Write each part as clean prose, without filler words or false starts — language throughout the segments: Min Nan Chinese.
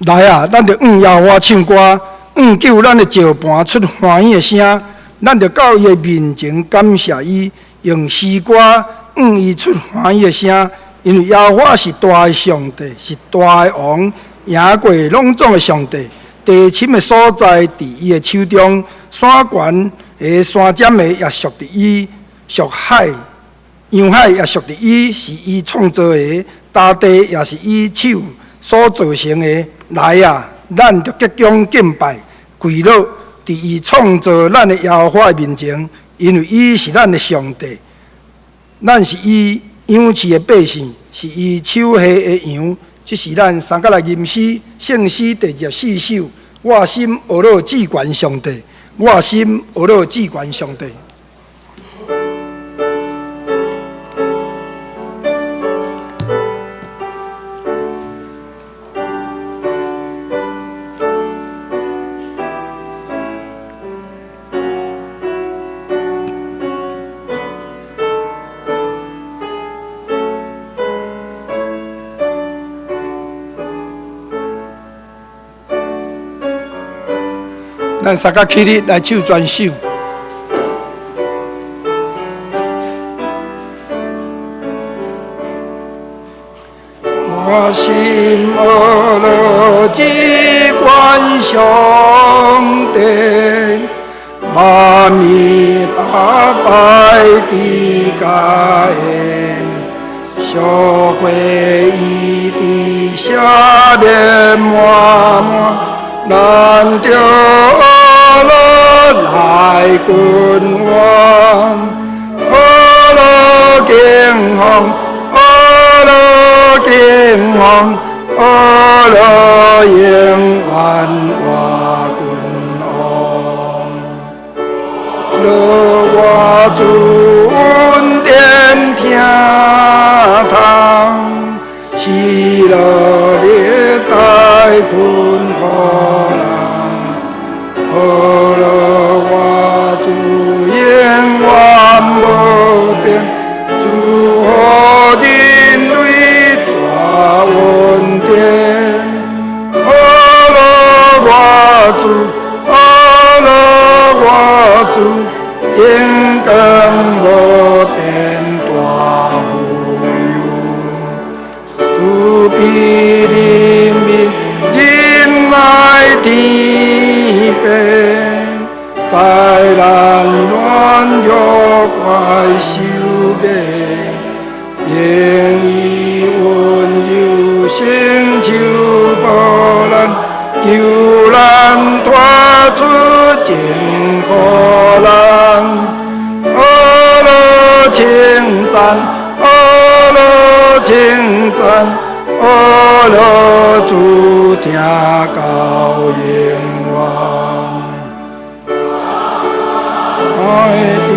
來啊，咱著向耶和華唱歌，向救咱的石磐出歡喜的聲。咱著到伊的面前感謝伊，用詩歌向伊出歡喜的聲。因為耶和華是大的上帝，是大的王，贏過攏總的上帝。地深的所在佇伊的手中，山懸的山尖的也屬佇伊，屬海、洋海也屬佇伊，是伊創造的，大地也是伊手所造成的。來啊，咱著鞠躬敬拜，跪落佇伊創造咱的耶和華的面前，因為伊是咱的上帝，咱是伊養飼的百姓，是伊手下的羊。這是咱三角來吟詩，聖詩第24首。我心呵咾至懸上帝，我心呵咾至懸上帝。咱三个起立來唱全首。我心呵咾至懸上帝，阿彌爸拜地家園，小鬼伊的下面满满，咱著呵咾來君王，呵咾敬奉，呵咾敬奉，呵咾永遠活君王。落我主恩典聽堂，喜樂歷代困苦人，呵咾我主永遠無變，主予人類大恩典，呵咾我主，呵咾我主，永恆無變大富有，主庇人民仁愛天變，災難軟弱怪獸變，用伊溫柔成就保咱，救咱脫出真苦難。呵咾稱讚，呵咾稱讚，呵咾主聽到永遠。愛天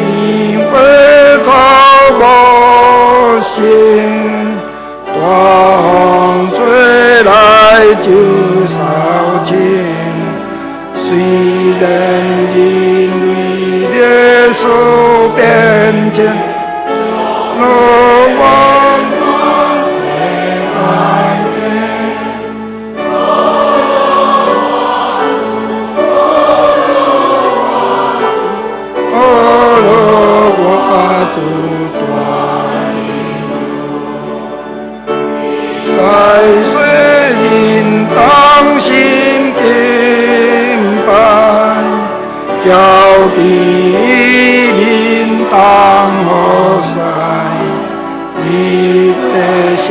花草無聲，大風吹來就掃清。雖然人類歷史變遷，樂我會改變。呵咾我主大天主，在世人當心敬拜，標記民當服侍，日月星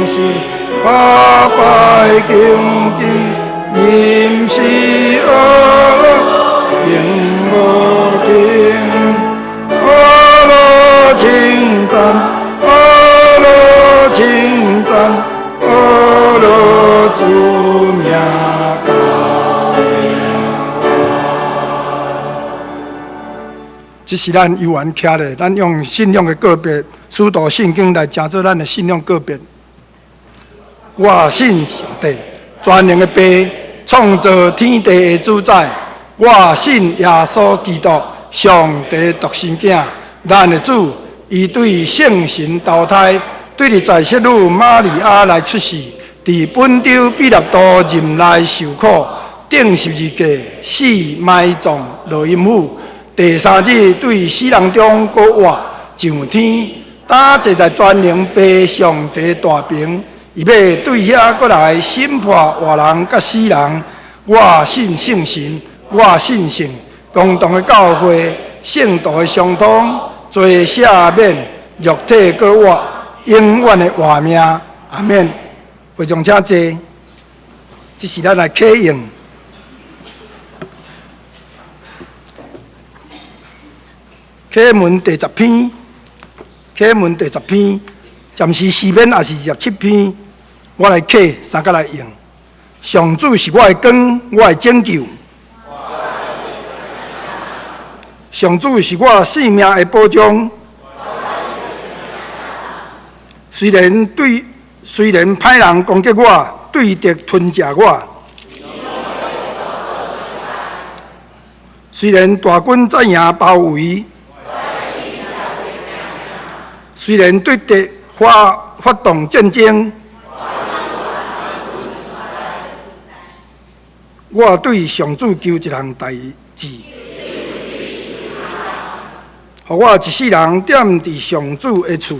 星百拜恭敬，吟詩呵咾永無停。呵咾稱讚，呵咾稱讚，呵咾主名到永遠。這是咱猶原徛咧，咱用信仰的告白，使徒信經來成做咱的信仰告白。我信上帝，全能的父，創造天地的主宰。我信耶穌基督，上帝獨生囝，咱的主。伊對聖神投胎，對佇在聖女瑪利亞來出世，佇本丟彼拉多任內受苦，釘十字架，死埋葬，落陰府。第三日對死人中閣活，上天，擔坐在全能父上帝大爿，伊欲對遐閣來審判活人佮死人。我信聖神，我信聖公同的教會，聖徒的相通，罪赦免，肉體閣活，永遠的活命。阿們。會眾請坐，這是咱來啟用。啟文第十篇，啟文第十篇，暫時詩篇也是27篇，我來啟，三角來用。上主是我的光，我的拯救。上主是我性命的保障。雖然對，雖然歹人攻擊我，對敵吞食我，雖然大軍陣營包圍，雖然對敵發發動戰爭，我對上主求一項代誌，予我一世人踮佇上主的厝。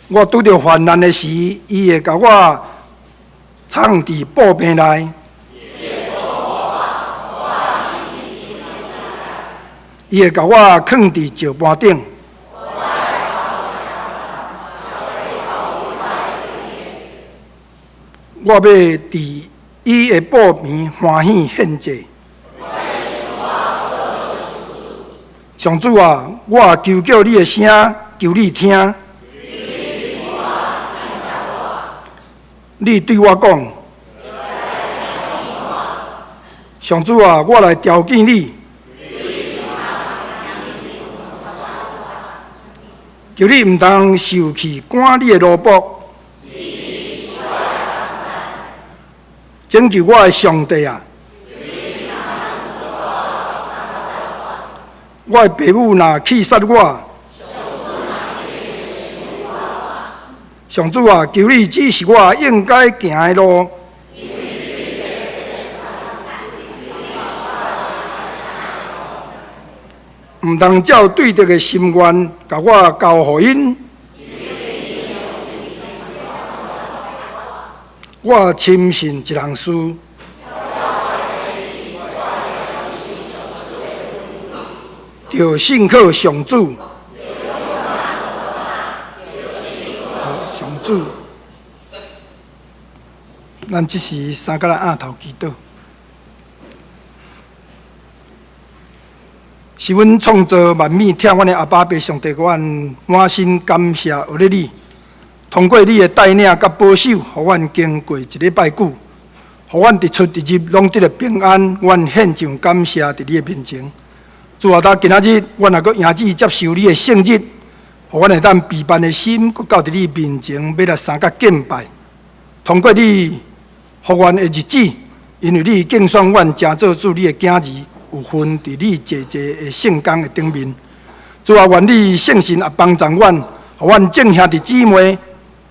我拄著患難的時，伊會共我藏佇寶瓶內。伊會共我囥佇石盤頂。我欲佇伊的寶坪歡喜獻祭。上主啊，我求叫你的聲，求你聽。你對我講，上主啊，我來召見你。求你毋通受氣，趕你的奴僕。拯救我的上帝啊！我的爸母若棄殺我，上主啊，求你指示我應該行的路。毋通照對敵的心願，共我交予𪜶。我深信一項事，著信靠上主。上主，咱這時三角來按頭祈禱。是阮創造萬物、疼阮的阿爸父上帝，阮滿心感謝呵咾你。通過你的帶領佮保守，予阮經過一禮拜久，予阮佇出佇入攏得著平安。阮獻上感謝佇你的面前。主啊，到今仔日，阮也閣迎接接受你的聖日，予阮會當備辦的心，閣到佇你面前，欲來相佮敬拜。通過你復原的日子，因為你揀選阮，成做主你的囝兒，有份佇你濟濟的聖工的頂面。主啊，願你聖神也幫助阮，予阮眾兄弟姊妹，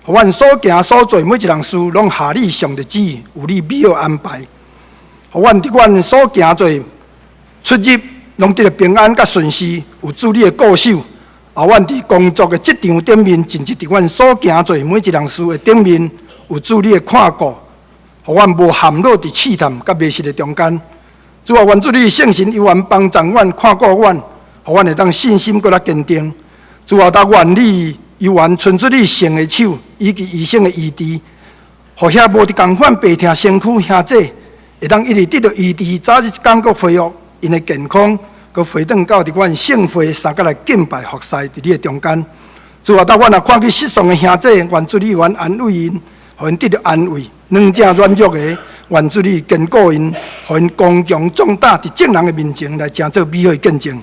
予阮所行所做每一項事，攏合你上帝旨意，有你美好安排。予阮佇阮所行做出入，攏得著平安佮順遂，有主你的顧守。啊，阮佇工作的職場頂面，盡職佇阮所行做每一項事的頂面，有主你的看顧，予阮無陷落佇試探佮迷失的中間。主啊，願主你聖神猶原幫助阮，看顧阮，予阮會當信心閣較堅定。主啊，願你猶原伸出你聖的手，以及醫生的醫治，予遐無佇仝款病痛身軀兄弟，會當一直得著醫治，早日一工閣恢復𪜶的健康，閣回轉到佇阮聖會三角來敬拜服侍佇你的中間。主啊，當阮若看見失喪的兄弟，願主你猶原安慰𪜶，予𪜶得著安慰；軟正軟弱的，願主你堅固𪜶，予𪜶剛強壯膽，佇眾人的面前來成做美好的見證。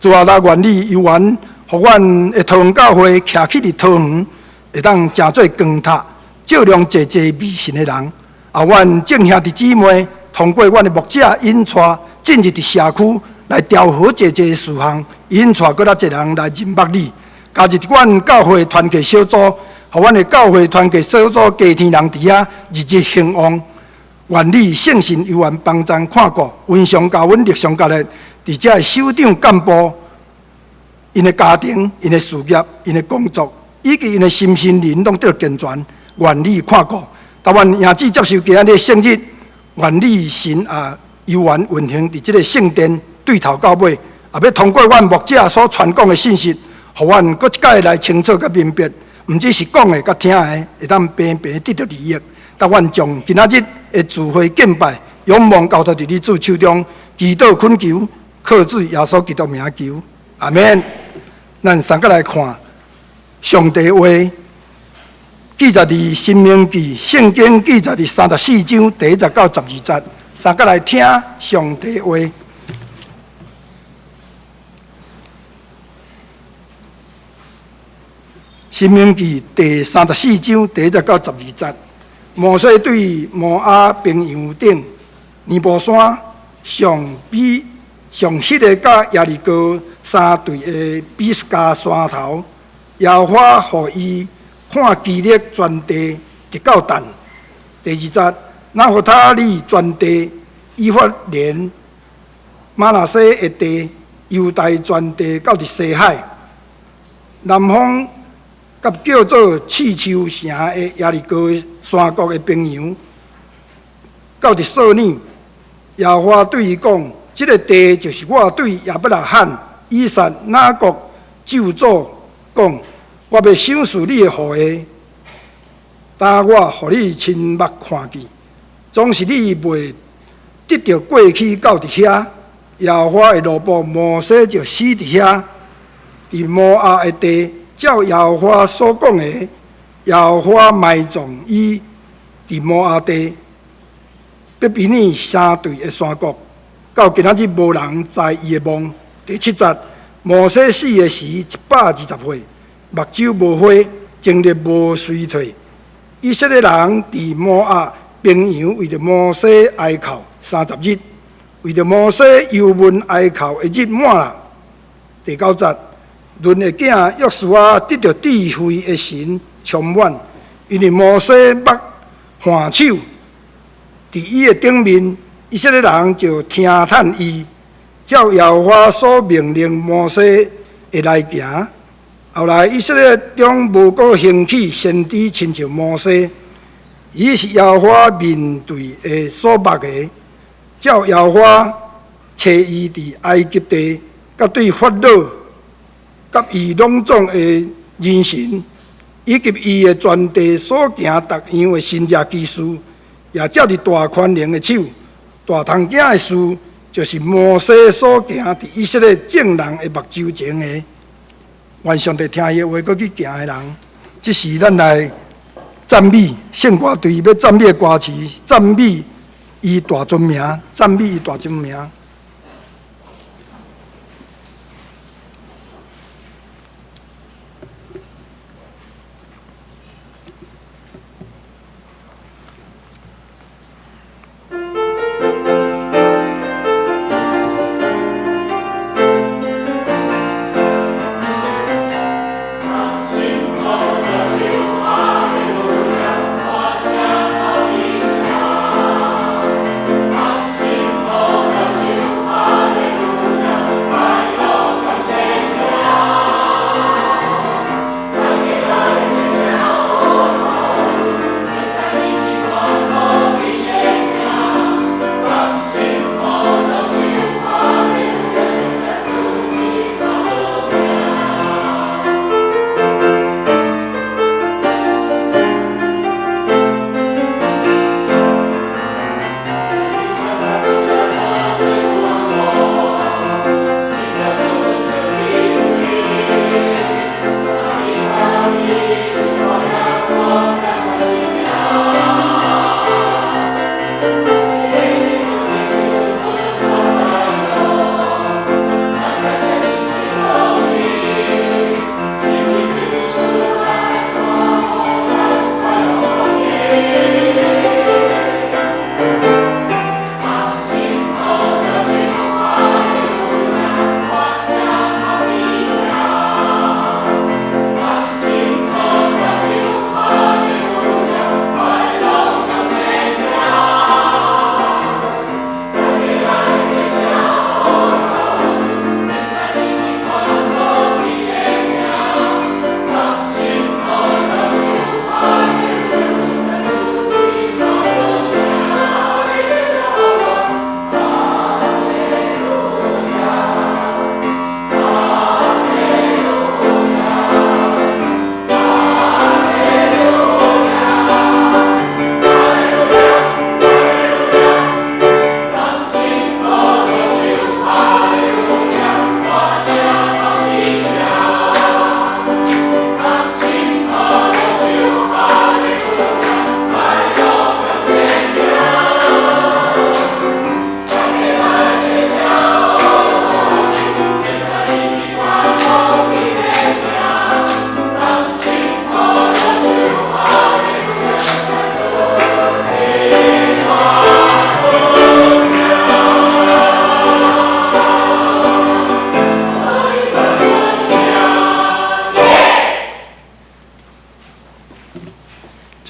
主啊，願你猶原予阮的桃園教會徛起佇桃園，會當成做光塔，照亮濟濟迷信的人。啊，阮眾兄弟姊妹，通過阮的牧者引帶進入佇社區，來調和濟濟事項，引帶閣較濟人來認捌你。加入阮教會團契小組，予阮的教會團契小組家庭人佇遐日日興旺。願你聖神猶原幫贊看顧，雲上教阮力上甲力，佇遮的首長幹部，𪜶的家庭、𪜶的事業、𪜶的工作，以及𪜶的身心靈，攏得健全。願你看顧，但願耶子接受今仔日的聖日，願你神也猶原運行佇這個聖殿對頭到尾，也欲通過阮牧者所傳講的信息，予阮閣一擺來清楚佮明白，毋只是講的佮聽的，會當平平得著利益。但願將今仔日的聚會敬拜，仰望交託佇你主手中，祈禱懇求，靠主耶穌基督名求，阿們。咱三個來看上帝話，記載佇申命記，聖經記載佇34章第一節到12節，三個來聽上帝話。申命記第三十四章第一節到12節，摩西對摩押平原頂尼波山上比上彼个佮耶利哥相對的比斯迦山頭，耶和華予伊看基列全地，直到但。第二節，拿弗他利全地、以法蓮、瑪拿西的地、猶大全地到佇西海，南方佮叫做刺樹城的耶利哥山谷的平原，到佇索尼，耶和華對伊講：這个地就是我對亞伯拉罕、以撒、雅各咒詛講，我欲賞賜你的後裔，當我予你親目看見，總是你袂得著過去到佇遐。耶和華的奴僕摩西就死佇遐，佇摩押的地，照耶和華所講的，耶和華埋葬伊佇摩押地，伯毗珥相對的山谷，到今仔日無人知伊的墓。第七節，摩西死的時120歲，目睭無花，精力無衰退。以色列人佇摩押平原為著摩西哀哭30日，為著摩西憂悶哀哭的日滿啦。第九節，嫩的囝約書亞得著智慧的神充滿，因為摩西捌按手佇伊的頂面，以色列人就聽趁伊，照耶和華所命令摩西的來行。後來以色列中無閣興起先知親像摩西，伊是耶和華面對的所捌的，照耶和華差伊佇埃及地，佮對法老佮伊攏總的人臣，以及伊的全地所行逐樣的神蹟奇事，也藉著大權能的手、大通行的事，就是摩西所行佇以色列眾人的目睭前的。願上帝聽伊的話，閣去行的人，這時咱來讚美聖歌隊，欲讚美的歌詞，讚美伊大尊名，讚美伊大尊名。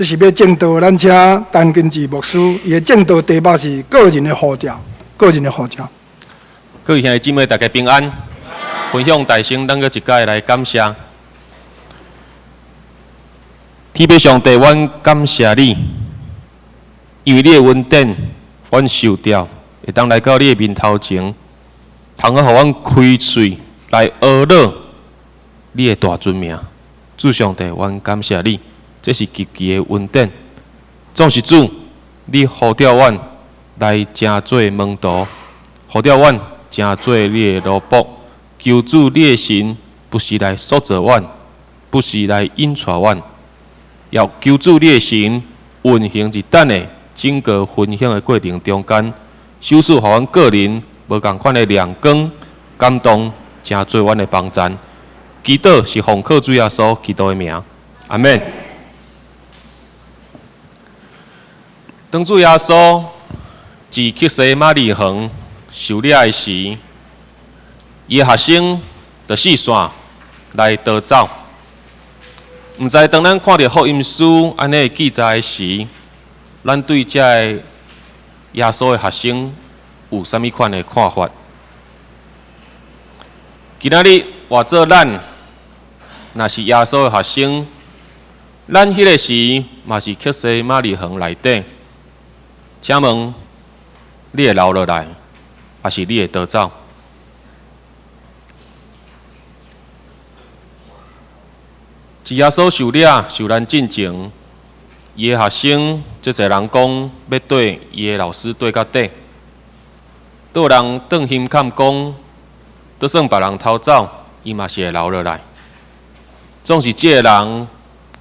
這是欲證道，咱請陳根治牧師，伊的證道題目是個人的呼召，個人的呼召。各位兄弟姊妹，大家平安。分享大聲，咱閣一擺來感謝。天父上帝，阮感謝你，因為你的恩典，阮受召會當來到你的面頭前，通好予阮開喙來呵咾你的大尊名。主上帝，阮感謝你，這是極其的恩典。總是主，你呼召阮來成做門徒，呼召阮成做你的奴僕。求主，你的神不是來塑造阮，不是來引帶阮，要求主你的神運行佇等的整個分享的過程中間，首次予阮個人無仝款的亮光感動，成做阮的幫贊。祈禱是奉靠主耶穌基督的名，阿們。當主耶穌佇客西馬尼園受掠的時，伊的學生就四散來逃走。毋知當咱看著福音書按呢記載時，咱對這个耶穌的學生有啥物款的看法？今仔日換做咱，若是耶穌的學生，咱彼个時嘛是客西馬尼園內底，請問你會留落來，抑是你會逃走？佇耶穌受掠、受難進前，伊的學生足濟人講欲綴伊的老師綴到底，都有人轉心坎講，就算別人逃走，伊嘛是會留落來。總是這个人，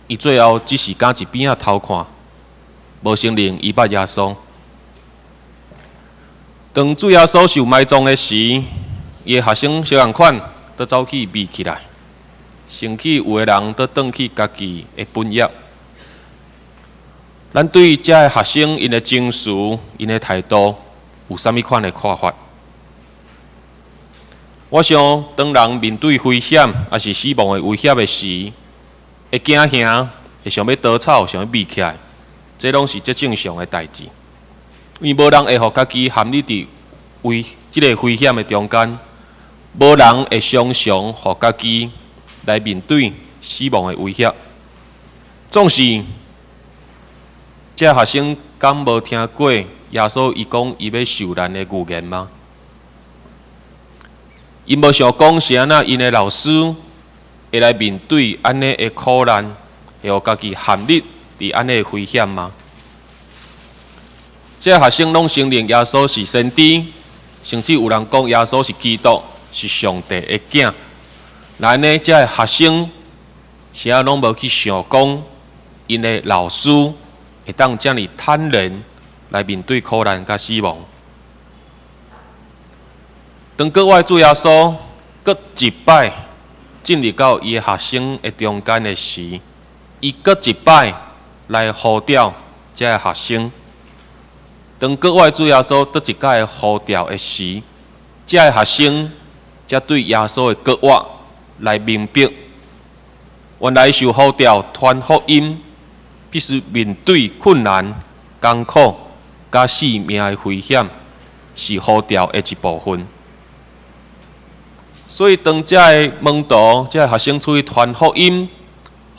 伊最後只是敢一邊仔偷看，無承認伊捌耶穌。當主耶穌受埋葬的時，伊的學生相仝款都走去避起來。甚至有的人閣轉去家己的本業。咱對這个學生𪜶的情緒、𪜶的態度有啥物款的看法？我想，當人面對危險，抑是死亡的威脅的時，會驚嚇，會想欲逃走，想欲避起來，這攏是足正常的代誌。因為無人會予家己陷入佇危這个危險的中間，無人會常常予家己來面對死亡的威脅。總是，這學生敢無聽過耶穌伊講伊欲受難的預言嗎？𪜶無想講是按怎𪜶的老師會來面對按呢的苦難，會予家己陷入佇按呢的危險嗎？這學生攏承認耶穌是先知，甚至有人講耶穌是基督，是上帝的囝。那按呢，這个學生是按怎攏無去想講，𪜶的老師會當遮爾坦然來面對苦難佮死亡。當閣我的主耶穌閣一擺進入到伊的學生的中間的時，伊閣一擺來呼召這个學生。當閣我的主耶穌閣一擺呼召的時，這个學生才對耶穌的閣活來明白，原來受呼召傳福音，必須面對困難、艱苦、佮性命的危險，是呼召的一部分。所以，當這个門徒、這个學生出去傳福音，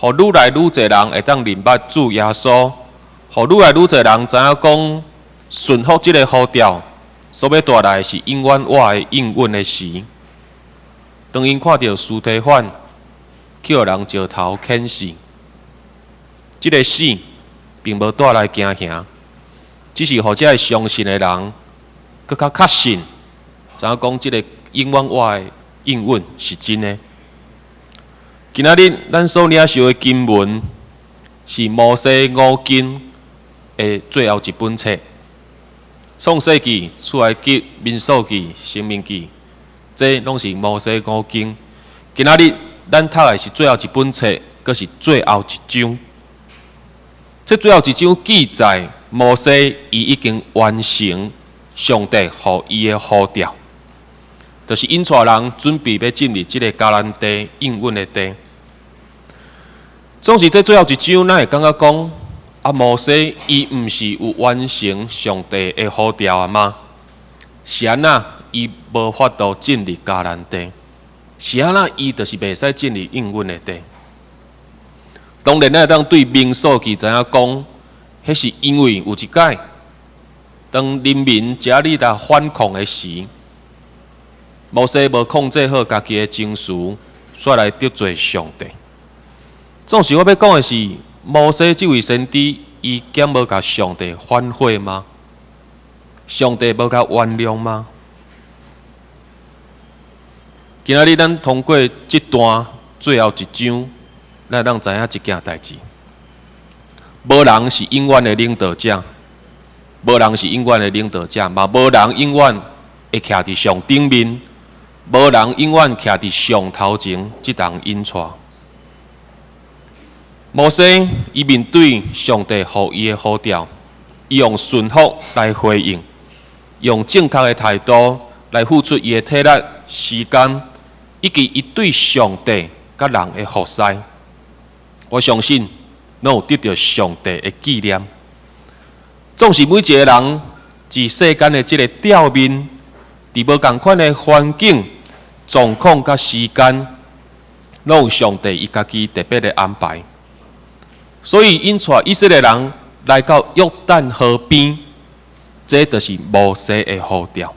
予愈來愈濟人會當認捌主耶穌，予愈來愈濟人知影講順服這个呼召，所欲帶來是永遠活的應允的時。當𪜶看著司提反去予人石頭牽死，這个死並無帶來驚嚇，只是予這个相信的人閣較確信，知影講這个永遠活的應允是真的。今仔日咱所領受的經文是摩西五經的最後一本冊，創世記、出埃及、民數記、申命記。這攏是摩西五經。今仔日咱讀的是最後一本冊，閣是最後一章。這最後一章記載摩西伊已經完成上帝予伊的呼召，就是𪜶帶人準備欲進入這个迦南地應允的地。總是這最後一章，咱會感覺講，啊，摩西伊毋是有完成上帝的呼召啊嗎？是按怎伊無法度進入迦南地？是按怎伊就是袂使進入應允的地？當然，咱會當對民數記知影講，彼是因為有一擺，當人民遮爾來反抗的時，摩西無控制好家己的情緒，煞來得罪上帝。總是我欲講的是，摩西這位先知，伊敢無共上帝反悔嗎？上帝無共原諒嗎？今仔日咱通過這段最後一章，咱會當知影一件代誌：無人是永遠的領導者，無人是永遠的領導者，嘛無人永遠會徛佇上頂面，無人永遠徛佇上頭前，這同引帶。摩西伊面對上帝予伊的呼召，伊用順服來回應，用正確的態度來付出伊的體力、時間，以及伊對上帝佮人的服侍。我相信，攏有得著上帝的紀念。總是每一個人佇世間的這个表面，佇無仝款的環境、狀況佮時間，攏有上帝伊家己特別的安排。所以，引帶以色列人來到約旦河邊，這就是摩西的呼召。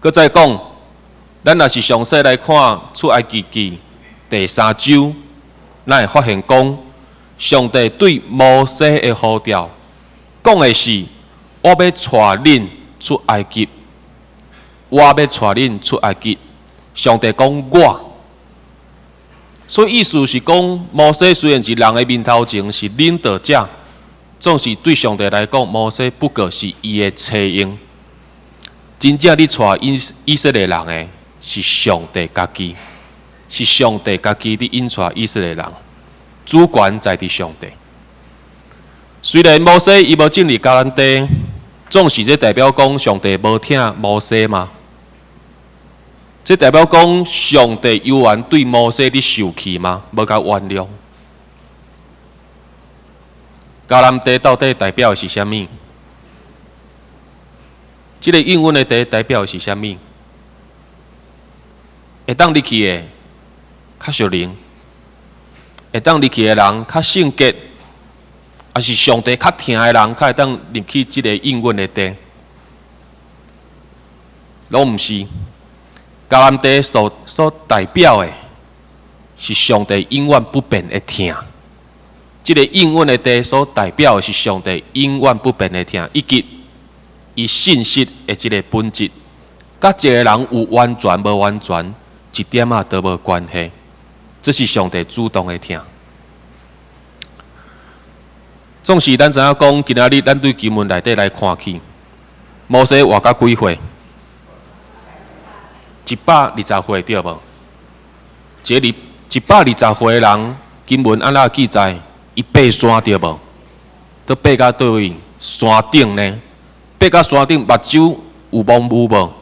閣再講，咱若是詳細來看出埃及記第三章，咱會發現講，上帝對摩西的呼召，講的是：我欲帶恁出埃及，我欲帶恁出埃及。上帝講我。所以意思是講，摩西雖然佇人的面頭前是領導者，總是對上帝來講，摩西不過是伊的車用。真正咧帶以色列人的是上帝家己，是上帝家己佇引帶以色列人，主權在佇上帝。雖然摩西伊無進入迦南地，總是這代表講上帝無疼摩西嗎？這代表講上帝猶原對摩西佇受氣嗎？無共原諒。迦南地到底代表的是啥物？這个應允的地代表的是啥物？會當入去的較屬靈，會當入去的人較聖潔，抑是上帝較疼的人較會當入去這个應允的地？攏毋是。迦南地所代表的是上帝永遠不變的疼。這个應允的地所代表的是上帝永遠不變的疼，以及伊信實的這个本質，佮一个人有完全無完全，一點仔都無關係。這是上帝主動的疼。總是咱知影講，今仔日咱對經文內底來看去，摩西活到幾歲？120歲對無？這裡120歲的人，經文按怎記載？伊爬山對無？都爬到佗位？山頂呢？爬到山頂，目睭有模糊無？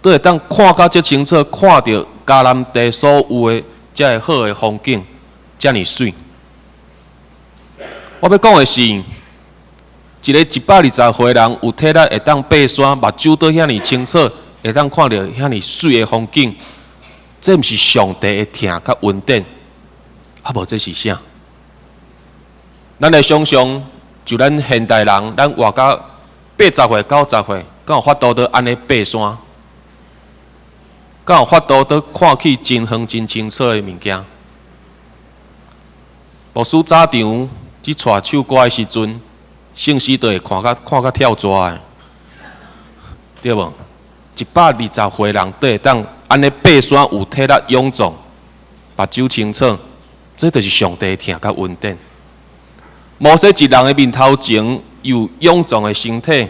都會當看甲遮清楚，看著迦南地所有的遮个好的風景，遮爾媠。我欲講的是，一個120歲的人有體力會當爬山，目睭都遐爾清楚，會當看著遐爾媠的風景，這毋是上帝的疼佮恩典，啊無這是啥？咱來想像，就咱現代人，咱活到80歲、90歲，敢有法度閣按呢爬山？敢有法度閣看去真遠、真清楚的物件？牧師早場去帶唱歌的時陣，聖詩就會看甲跳蛇的，對無？120歲人都會當按呢爬山，有體力勇壯，目睭清楚，這就是上帝疼佮恩典。摩西一人的面頭前有勇壯的身體，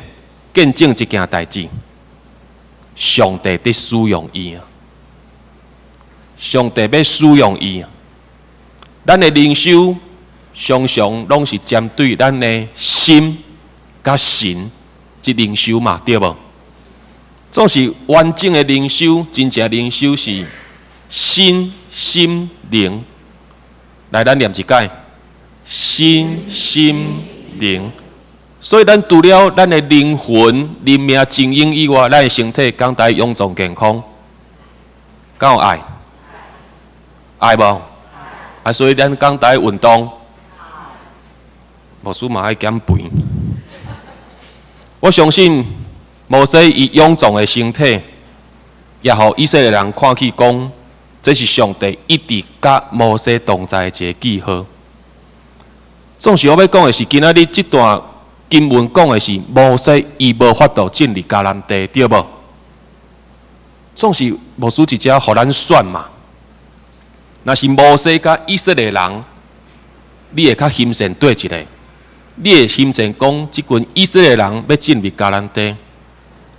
見證一件代誌：上帝佇使用伊啊！上帝欲使用伊啊！咱的靈修常常攏是針對咱的心佮神這靈修嘛，對無？總是完整的靈修，真正靈修是身心靈。來，咱念一擺。身心靈。所以咱除了咱的靈魂、靈命精英以外，咱的身體敢愛勇壯健康，敢有愛？愛無？啊，所以咱敢愛運動，牧師嘛愛減肥。我相信摩西伊勇壯的身體，也予以色列人看見講，這是上帝一直佮摩西同在的一個記號。總是我欲講的是，今仔日這段經文講的是摩西伊無法度進入迦南地，對無？總是牧師直接予咱選嘛。若是摩西佮以色列人，你會較欣羨佗一个？你會欣羨講，這群以色列人欲進入迦南地，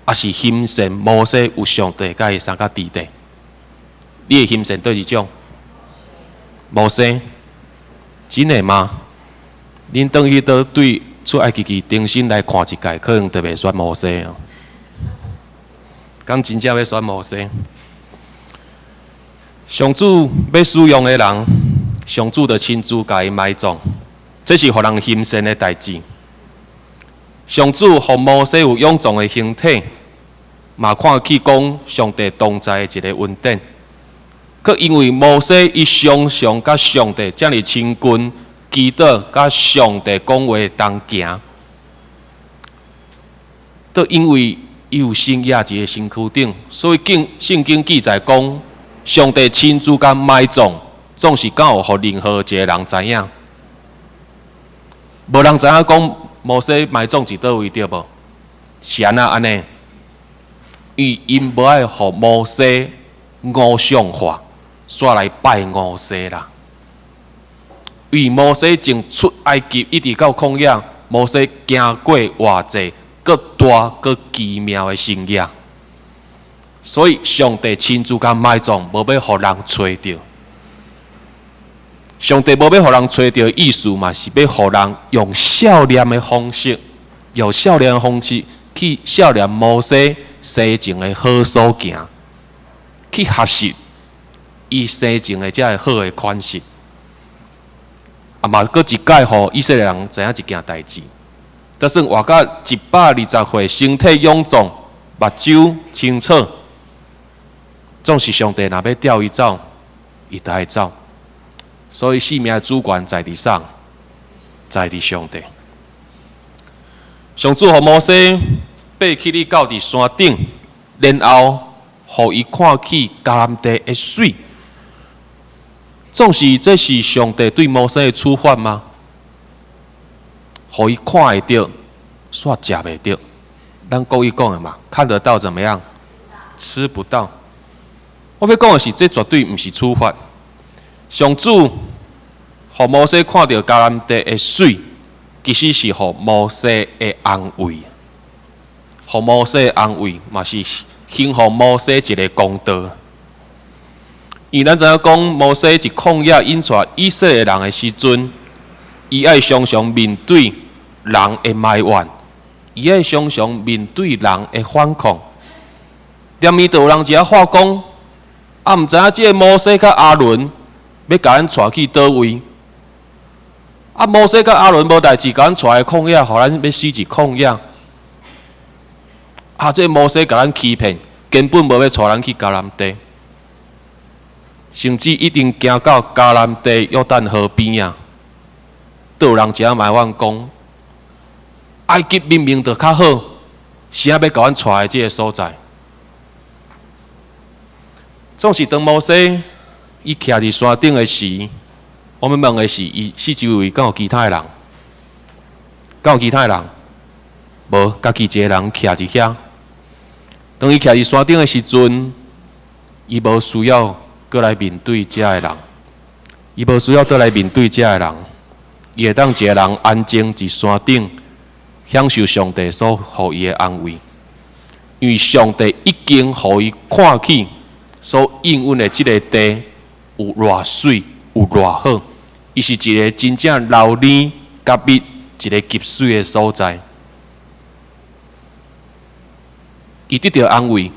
抑是欣羨摩西有上帝佮伊相佮佇咧？你會欣羨佗一種？摩西，真的嗎？恁轉去倒對出埃及記重新來看一擺，可能就袂選摩西哦。敢真正欲選摩西？上主欲使用的人，上主就親自共伊埋葬，這是予人欣羨的代誌。上主予摩西有勇壯的形體，嘛看起講上帝同在的一个恩典。閣因為摩西伊常常佮上帝遮爾親近，祈禱佮上帝講話同行，都因為伊有神壓佇伊身軀頂，所以經聖經記載講，上帝親自共埋葬，總是敢有予任何一个人知影？無人知影講摩西埋葬佇佗位對無？是按怎按呢？伊𪜶無愛予摩西偶像化，煞來拜摩西啦。為摩西從出埃及一直到曠野，摩西行過偌濟閣大閣奇妙的神蹟，所以上帝親自共埋葬，無欲予人揣著。上帝無欲予人揣著的意思嘛，是欲予人用少年的方式，用少年的方式去少年摩西生前的好所行，去學習伊生前的這个好的款式。啊嘛，閣一擺予以色列人知影一件代誌，就算活到120歲，身體勇壯，目睭清楚，總是上帝若欲調伊走，伊就愛走。所以性命的主權在佇啥？在佇上帝。上主予摩西爬起去到佇山頂，然後予伊看起迦南地的媠。總是這是上帝對摩西的處罰嗎？予伊看會著，煞食袂著。咱國語講的嘛，看得到怎麼樣？吃不到。我欲講的是，這絕對毋是處罰。上主予摩西看著迦南地的媠，其實是予摩西的安慰，予摩西的安慰，嘛是還予摩西一个公道。因為咱知影講，摩西佇曠野引帶以色列人的時陣，伊愛常常面對人的埋怨，伊愛常常面對人的反抗。連暝就有人佇遐話講，啊，毋知影這个摩西佮亞倫欲共咱帶去佗位？啊，摩西佮亞倫無代誌，共咱帶來曠野，予咱欲死佇曠野。啊，這个摩西共咱欺騙，根本無欲帶咱去迦南地。甚至已經行到迦南地約旦河邊仔，都有人佇遐埋怨講：埃及明明就較好，啥欲共阮帶來這个所在？總是當摩西伊徛佇山頂的時，我欲問的是，伊四周圍敢有其他的人？敢有其他的人？無，家己一个人徛佇遐。當伊徛佇山頂的時陣，伊無需要閣來面對遮的人，伊無需要閣來面對遮的人，伊會當一个人安靜佇山頂，享受上帝所予伊的安慰。因為上帝已經予伊看見所應允的這个地有偌媠，有偌好，伊是一个真正流奶佮蜜一个極媠的所在。伊得著安慰。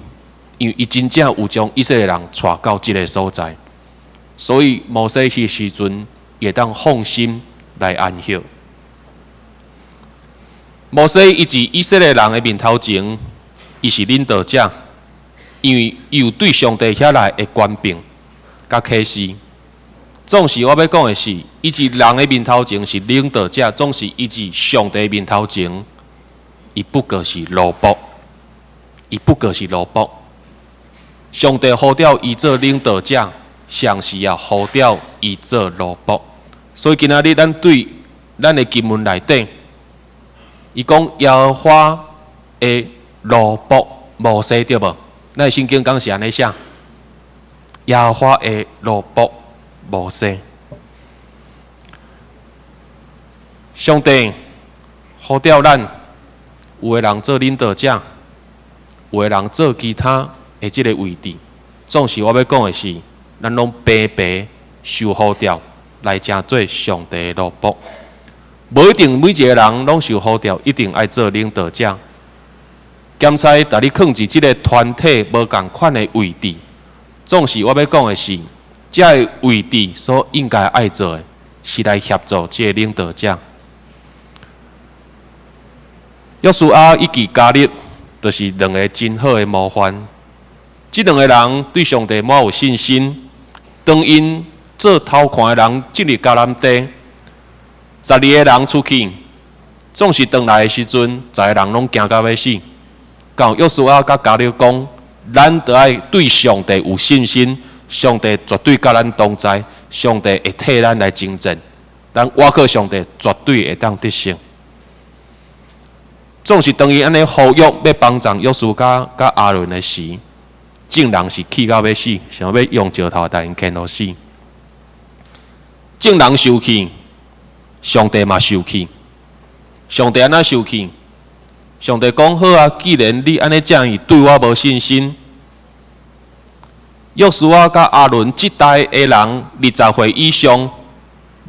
因為伊真正有將以色列人帶到這个所在，所以摩西彼時陣會當放心來安息。摩西伊佇以色列人的面頭前，伊是領導者，因為伊有對上帝遐來的權柄佮啟示。總是我欲講的是，伊佇人的面頭前是領導者，總是伊佇上帝面頭前，伊不過是奴僕，伊不過是奴僕。上帝呼召伊做領導者，同時也呼召伊做奴僕。所以今仔日咱對咱的經文內底，伊講耶和華的奴僕摩西對無？咱的聖經敢是按呢寫？耶和華的奴僕摩西，上帝呼召咱，有的人做領導者，有的人做其他的這个位置。總是我欲講的是，咱攏平白受呼召來成做上帝的奴僕。無一定每一个人攏受呼召，一定愛做領導者。兼差，共你囥佇這个團體無仝款的位置，總是我欲講的是，這个位置所應該愛做的，是來協助這个領導者。約書亞以及迦勒，就是兩个真好的模範。這兩个人對上帝滿有信心，當𪜶做頭看的人進入迦南地，十二个人出去，總是轉來的時陣，十个人攏驚甲欲死。到約書亞佮迦勒講，咱著愛對上帝有信心，上帝絕對佮咱同在，上帝會替咱來征戰，咱倚靠上帝絕對會當得勝。總是當伊按呢呼籲欲幫助約書亞佮亞倫的時，眾人是氣到欲死，想欲用石頭共𪜶牽予死。眾人受氣，上帝嘛受氣。上帝按怎受氣？上帝講好啊，既然你按呢遮爾對我無信心，約書亞佮亞倫這代的人20歲以上，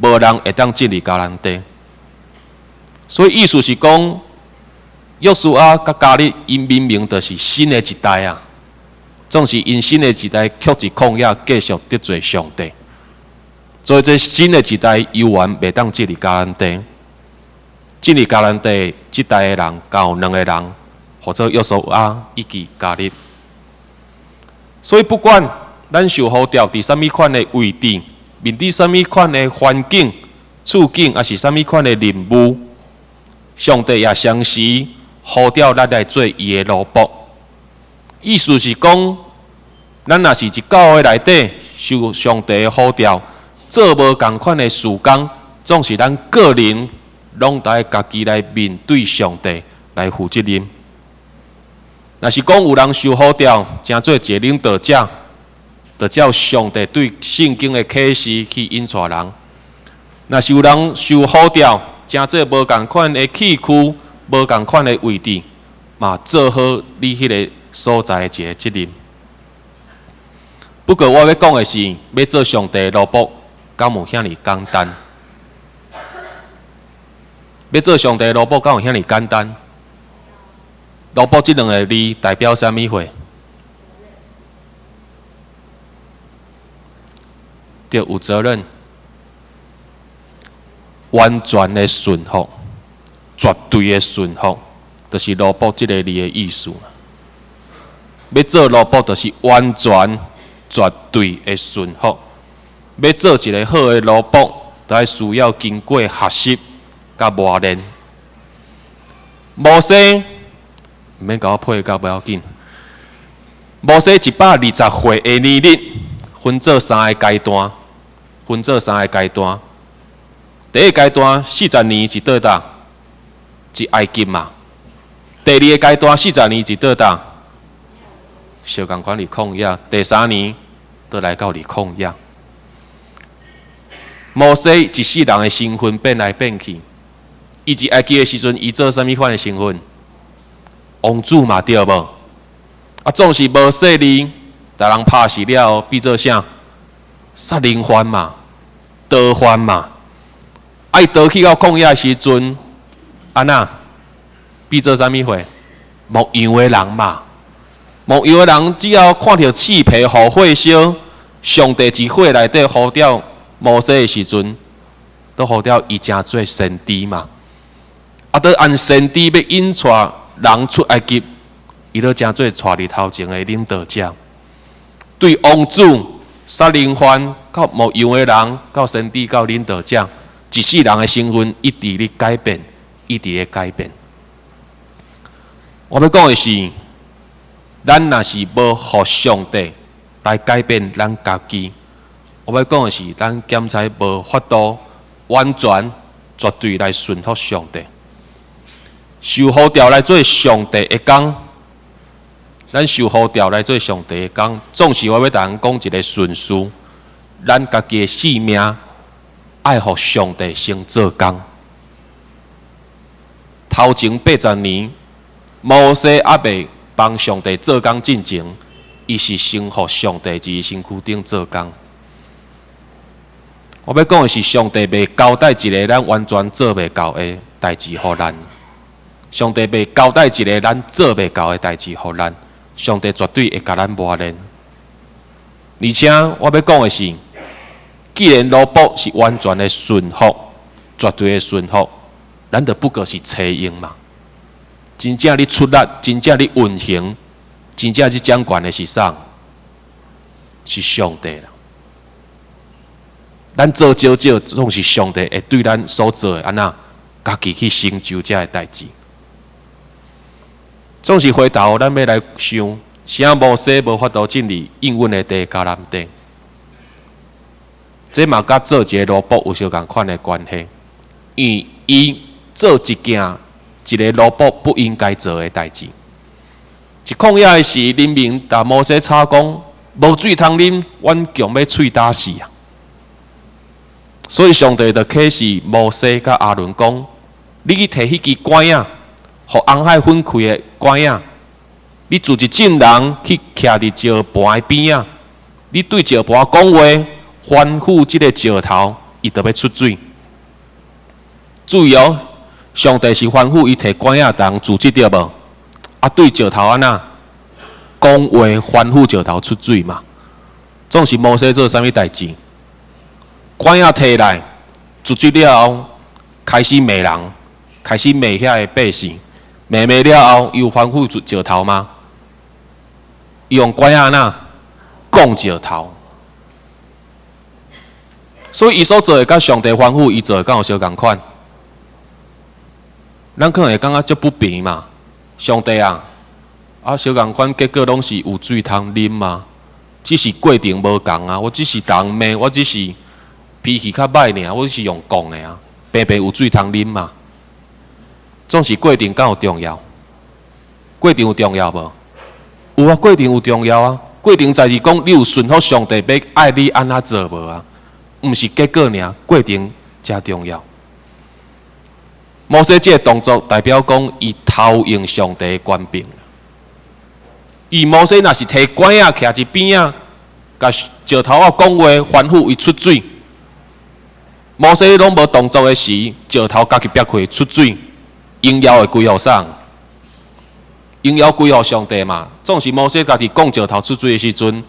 無人會當進入迦南地。所以意思是講，約書亞佮迦勒𪜶明明就是新的一代啊，總是𪜶新的一代卻佇曠野繼續得罪上帝，所以這新的一代猶原袂當進入迦南地。進入迦南地這代的人，共有兩个人，號做約書亞以及迦勒。所以不管咱受呼召佇啥物款的位置，面對啥物款的環境、處境，抑是啥物款的任務，上帝也同時呼召咱來做伊的奴僕。意思是講，咱若是佇教會內底受上帝的呼召，做無仝款的事工，總是咱個人攏著愛家己來面對上帝來負責任。若是講有人受呼召，成做一个領導者，就照上帝對聖經的啟示去引帶人。若是有人受呼召，成做無仝款的器具，無仝款的位置，嘛做好你彼个所在的一个責任。不過我欲講的是，欲做上帝的奴僕，敢有遐爾簡單？欲做上帝的奴僕，敢有遐爾簡單？奴僕這兩个字代表啥物貨？對，有責任，完全的順服，絕對的順服，就是奴僕這个字的意思。欲做奴僕，就是完全、絕對的順服。欲做一个好的奴僕，就愛需要經過學習佮磨練。摩西，毋免共我配合，無要緊。摩西120歲的年日，分做三个階段，分做三个階段。第一个階段40年是佗佗？佇埃及嘛。第二个階段40年是佗佗？相仝款佇曠野。第三年，倒來到佇曠野。摩西一世人的身份變來變去。伊佇埃及的時陣，伊做啥物款的身份？王子嘛對無？啊，總是無勢力，逐人拍死了後，變做啥？殺人犯嘛，逃犯嘛。啊，伊逃去到曠野的時陣，按怎？變做啥物貨？牧羊的人嘛。牧羊的人只要看著刺皮予火燒，上帝佇火內底呼召摩西的時陣，都呼召伊成做先知嘛。啊，都按先知欲引帶人出埃及，伊都成做帶佇頭前的領導者。對王子、殺人犯到牧羊的人，到先知，到領導者，一世人的身份一直咧改變，一直咧改變。我欲講的是，咱若是無予上帝來改變咱家己，我欲講的是，咱檢採無法度完全絕對來順服上帝。受呼召來做上帝的工，咱受呼召來做上帝的工，總是我欲共人講一个順序，咱家己的性命愛予上帝先做工。頭前80年，摩西猶未幫上帝做工進前，伊是先予上帝佇身軀頂做工。我欲講的是，上帝袂交代一个咱完全做袂到的代誌予咱。上帝袂交代一个咱做袂到的代誌予咱，上帝絕對會共咱磨練。而且我欲講的是，既然奴僕是完全的順服，絕對的順服，咱就不過是車用嘛。真正咧出力，真正咧運行，真正咧掌權的是啥？是上帝啦。咱做少少，總是上帝會對咱所做的按怎，家己去成就這个代誌。總是回頭，咱欲來想，啥摩西無法度進入應允的地迦南地？這嘛佮做一个奴僕有相仝款的關係，因為伊做一件一个奴僕不應該做的代誌。佇曠野的時，人民共摩西吵講，無水通啉，阮強欲喙焦死啊！所以上帝就啟示摩西佮亞倫講：你去提彼支拐仔，予紅海分開的拐仔，你組織眾人去徛佇石盤的邊仔，你對石盤講話，吩咐這个石頭，伊就欲出水。注意哦，上帝是吩咐伊提拐仔人組織對無？啊，對石頭按怎講話，吩咐石頭出水嘛？總是摩西做啥物代誌？拐仔提來，組織了後，開始罵人，開始罵遐个百姓，罵罵了後，伊有吩咐石頭嗎？伊用拐仔按怎摃石頭，所以伊所做的佮上帝吩咐伊做的，敢有相仝款？咱可能會感覺足不平嘛。上帝啊，啊相仝款，結果攏是有水通啉嘛？只是過程無仝啊，我只是共罵，我只是脾氣較歹爾，我是用講的啊，平平有水通啉嘛？總是過程敢有重要？過程有重要無？有啊，過程有重要啊。過程在是講你有順服上帝，欲愛你按怎做無啊？毋是結果爾，過程誠重要。摩西這个動作代表講，伊偷用上帝的權柄。伊摩西若是提拐仔徛佇邊仔，共石頭仔講話，吩咐伊出水。摩西攏無動作的時，石頭家己煏開出水，榮耀會歸予啥？榮耀歸予上帝嘛。總是摩西家己講石頭出水的時陣，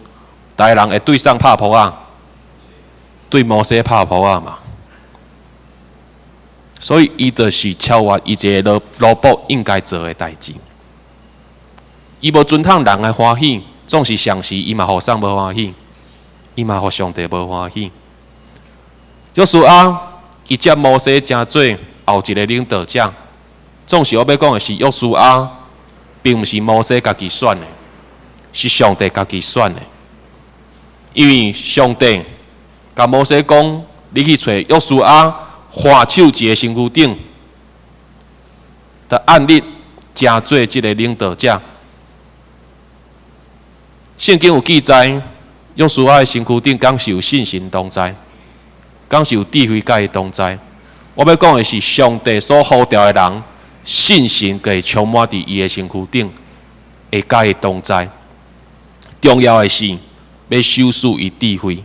逐个人會對啥拍噗仔？對摩西拍噗仔嘛。所以伊就是超越伊一个奴僕應該做的代誌。伊無尊討人的歡喜，總是上時伊嘛予啥無歡喜，伊嘛予上帝無歡喜。約書亞伊接摩西成做後一个領導者，總是我欲講的是，約書亞並毋是摩西家己選的，是上帝家己選的。因為上帝共摩西講，你去揣約書亞，看守一个身軀頂，就按立成做這个領導者。聖經有記載，約書亞的身軀頂敢是有信神同在，敢是有智慧佮伊同在。我欲講的是，上帝所呼召的人，信心會充滿佇伊的身軀頂，會佮伊同在。重要的是，欲賞賜伊智慧。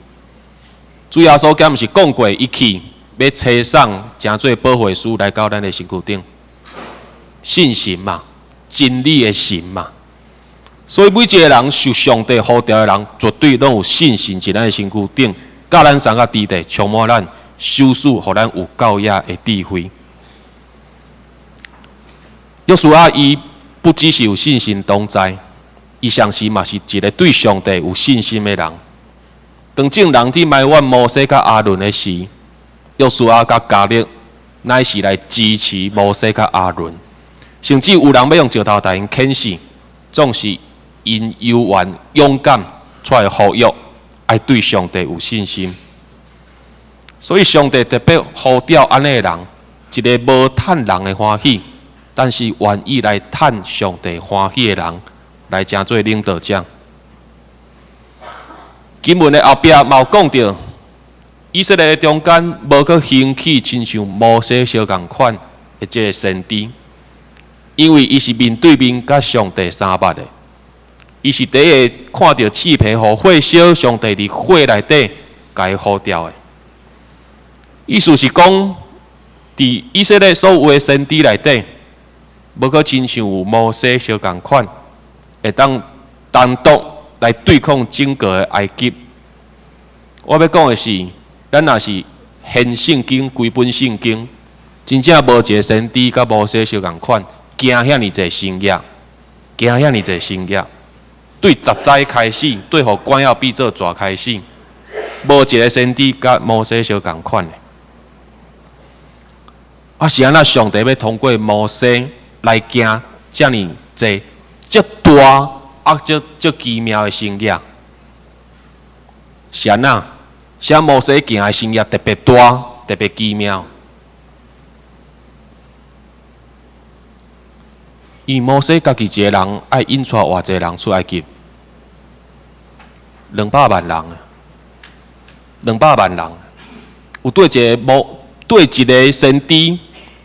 主耶穌敢毋是講過，伊去欲差送成做保惠師來到咱的身軀頂，信神嘛，真理的神嘛。所以每一个人受上帝呼召的人，絕對攏有信神佇咱的身軀頂，佮咱三個弟弟充滿咱，修士，予咱有夠額的智慧。約書亞伊不只是有信心同在，伊同時嘛是一个對上帝有信心的人。當眾人佇埋怨摩西佮亞倫的時，約書亞佮迦勒乃是來支持摩西佮亞倫，甚至有人欲用石頭共𪜶牽死，總是𪜶猶原勇敢出來呼籲，愛對上帝有信心。所以上帝特別呼召按呢的人，一个無趁人的歡喜，但是願意來趁上帝歡喜的人，來成做領導者。經文的後壁嘛有講著，以色列的中間無閣興起親像摩西相仝款的這个先知，因為伊是面對面佮上帝相捌的，伊是第一个看著翅棚予火燒，上帝佇火內底共伊呼召的。意思是講，佇以色列所有的先知內底，無閣親像有摩西相仝款，會當單獨來對抗整個的埃及。我欲講的是，咱若是現聖經規本聖經，真正無一个先知佮摩西相仝款，行遐爾濟神跡，行遐爾濟神跡，對十災開始，對予關仔變做蛇開始，無一个先知佮摩西相仝款的。啊，是按怎上帝欲通過摩西來行遮爾濟、遮大啊、遮遮奇妙的神跡？是按怎？啥摩西行的神跡特別大、特別奇妙？因為摩西家己一个人愛引帶偌濟人出埃及？兩百萬人，兩百萬人，有對一個摩對一个先知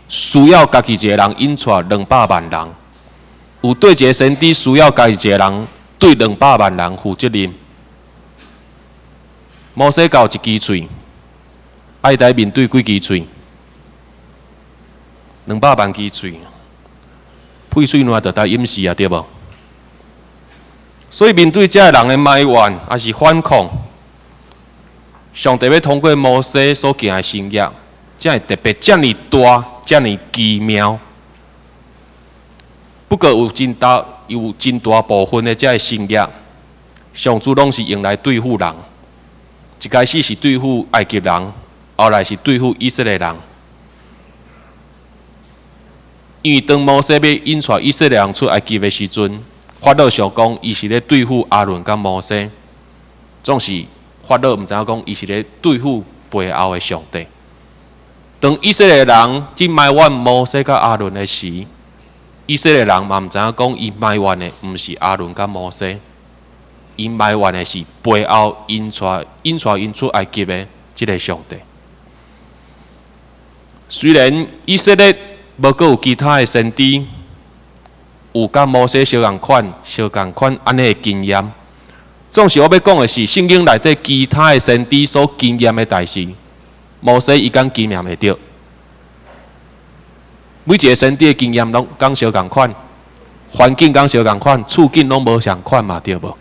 需要家己一个人引帶兩百萬人，有對一个先知需要家己一个人對兩百萬人負責任。摩西敢有一支喙，愛來面對幾支喙？兩百萬支喙，屁喙瀾就來飲死啊，對無？所以面對這个人的埋怨，抑是反抗，上帝欲通過摩西所行的神跡，才會特別遮爾大、遮爾奇妙。不過有真大、有真大部分的這个神跡，上主攏是用來對付人。一開始是對付埃及人，後來是對付以色列人。因為當摩西欲引帶以色列人出埃及的時陣，法老想講伊是咧對付亞倫佮摩西，總是法老毋知影講伊是咧對付背後的上帝。當以色列人去埋怨摩西佮亞倫的時，以色列人嘛毋知影講伊埋怨的毋是亞倫佮摩西，𪜶埋怨的是背後引帶引帶𪜶出埃及的這个上帝。雖然以色列無閣有其他的先知有佮摩西相仝款、相仝款按呢的經驗，總是我欲講的是，聖經內底其他的先知所經驗的代誌，摩西伊敢經驗會著？每一个先知的經驗攏敢相仝款，環境敢相仝款，處境攏無相款嘛，對無？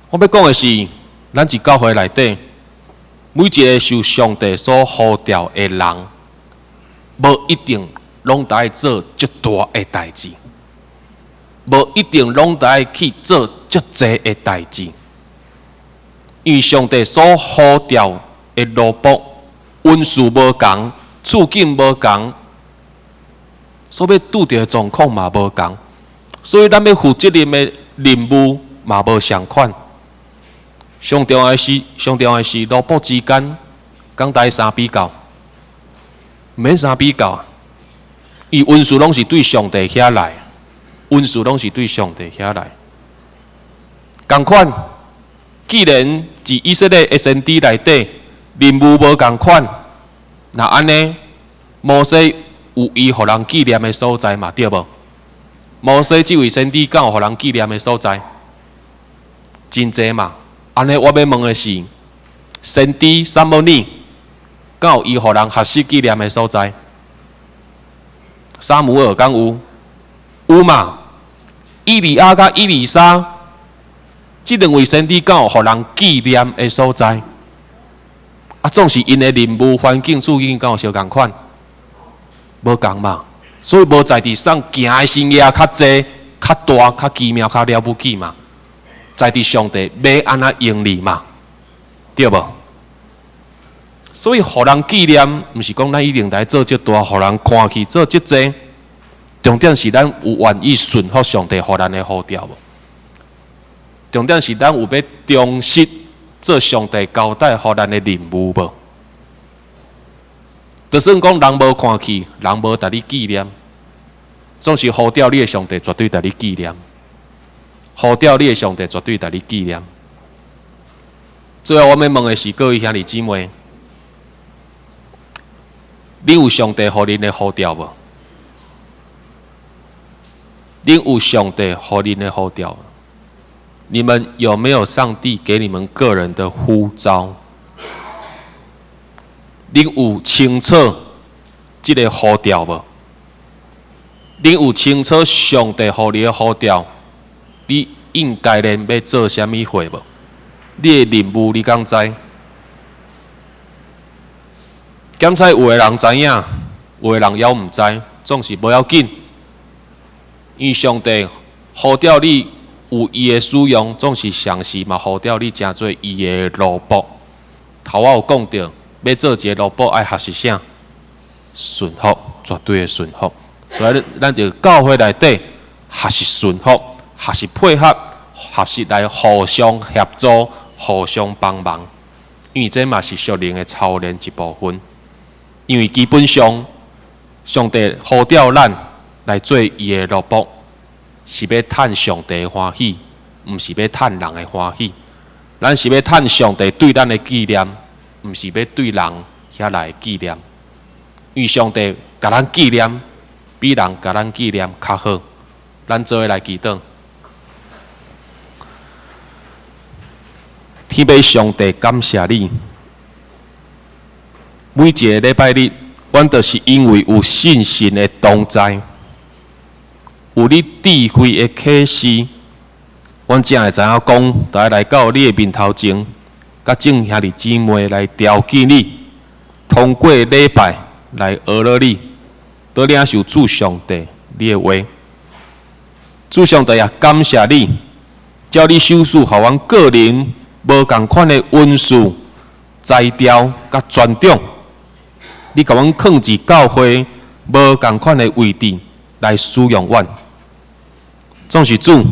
我欲講的是，咱佇教會內底，每一个受上帝所呼召的人，無一定攏愛做足大的代誌，無一定攏愛去做足濟的代誌，因為上帝所呼召的奴僕，恩賜無仝，處境無仝，所欲拄著的狀況嘛無仝，所以咱欲負責任的任務嘛無相款。上重要的是，上重要的是奴僕之間，敢愛相比較，毋免相比較，伊恩賜攏是對上帝遐來，恩賜攏是對上帝遐來。仝款，既然佇以色列的先知內底任務無仝款，若按呢，摩西有伊予人紀念的所在嘛，對無？摩西這位先知敢有予人紀念的所在？真濟嘛。按呢，我欲問的是，先知撒母耳敢有伊予人學習紀念的所在？撒母耳敢有？有嘛？以利亞佮以利沙，這兩位先知敢有予人紀念的所在？啊，總是𪜶的任務環境處境敢有相仝款？無仝嘛，所以無在地上行的生涯較濟、較大、較奇妙、較了不起嘛。在佇上帝欲按怎用你嘛，對無？所以，予人紀念，毋是講咱一定來做這大，予人看去做這濟。重點是咱有願意順服上帝予咱的呼召無？重點是咱有欲忠實做上帝交代予咱的任務無？就算講人無看去，人無共你紀念，總是呼召你的上帝絕對共你紀念。呼召你的上帝絕對共你紀念。最後，我欲問的是各位兄弟姊妹，你有上帝予恁的呼召無？恁有上帝予恁的呼召？你們有沒有上帝給你們個人的呼召？恁有清楚這个呼召無？恁有清楚上帝予你的呼召？你應該咧欲做啥物貨無？你的任務你敢知？檢採有的人知影，有的人猶毋知，總是無要緊。因為上帝呼召你有伊的使用，總是同時嘛呼召你成做伊的奴僕。頭仔有講著，欲做一个奴僕愛學習啥？順服，絕對的順服。所以咱就教會內底學習順服，學習配合，學習來互相協助、互相幫忙。因為這嘛是屬靈的操練一部分。因為基本上，上帝呼召咱來做伊的奴僕，是欲趁上帝歡喜，毋是欲趁人的歡喜。咱是欲趁上帝對咱的紀念，毋是欲對人遐來紀念。因為上帝共咱紀念，比人共咱紀念較好。咱做伙來祈禱，天父上帝，感謝你。每一個禮拜日，阮就是因為有信心的同在，有你智慧的啟示，阮才會知影講，著愛來到你的面頭前，佮眾兄弟姊妹來朝見你，通過禮拜來學了你，倒領受主上帝你的話。主上帝也感謝你，照你賞賜予阮個人無仝款的恩賜、才調佮專長，你共阮囥佇教會無仝款的位置來使用阮。總是主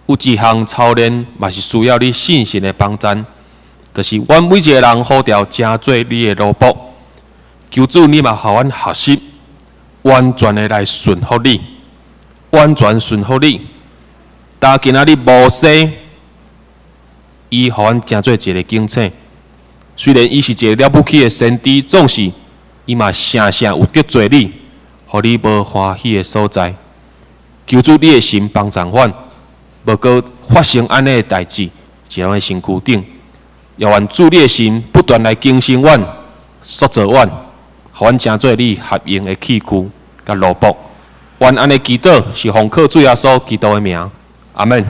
有一項操練，嘛是需要你信心的幫贊，就是阮每一个人呼召成做你的奴僕，求主你嘛予阮學習完全的來順服你，完全順服你。但今仔日摩西，伊予阮成做一个警醒。雖然伊是一个了不起的先知，總是伊嘛常常有得罪你，予你無歡喜的所在。求主你的心幫助阮，無閣發生按呢的代誌，佇咱的身軀頂。也願主你的心不斷來更新阮、塑造阮，予阮成做你合用的器具佮奴僕。願按呢祈禱是奉靠主耶穌基督的名，阿們。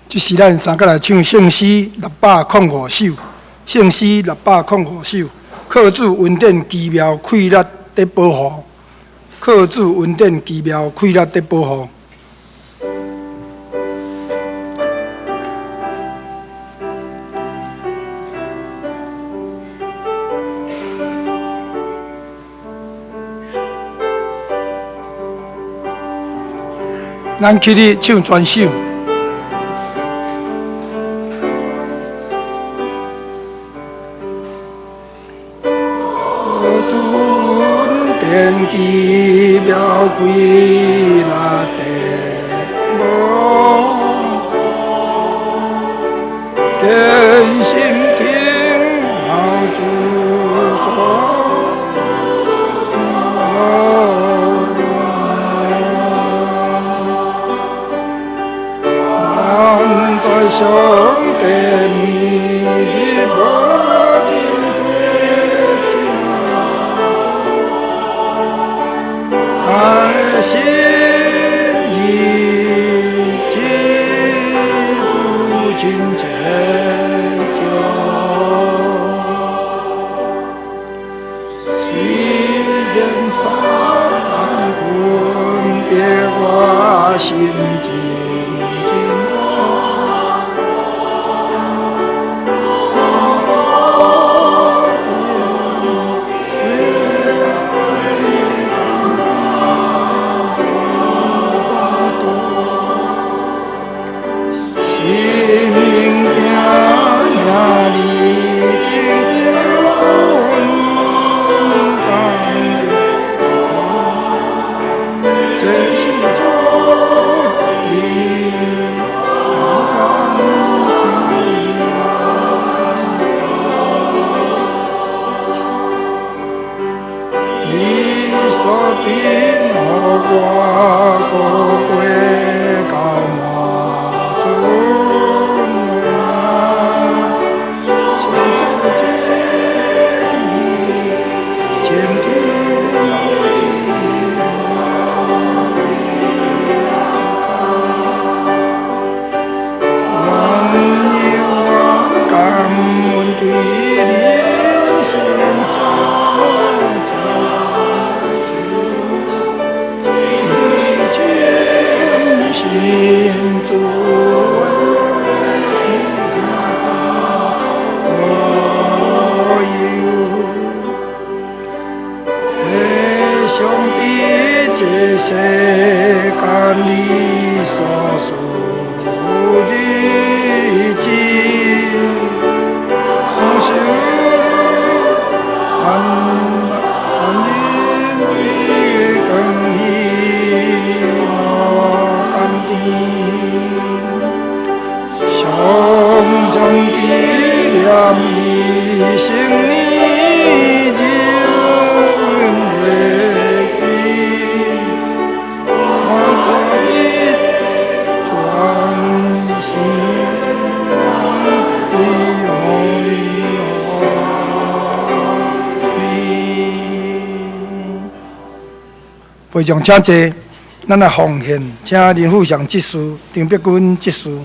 這時咱三個來唱聖詩605首，聖詩605首，靠主恩典奇妙氣力得保護，靠主恩典奇妙氣力得保護。咱起立唱全首。主恩典奇妙氣力得保護，堅心聽候主所。上帝每日無停地照顧，愛心意知足真堅強。雖然撒旦分別我心真真心靈驚壓力真當，這是真理，我敢你所定予我，閣過到滿盡上帝這前天後地願意我感恩對人生這這因為全心主的保佑，回想佇這世間你所賜日子，想盼望你更喜樂甘甜，常常紀念伊生年就會記，我看伊全心愛你。會眾請坐，咱來奉獻，請林富祥執事、張碧君執事。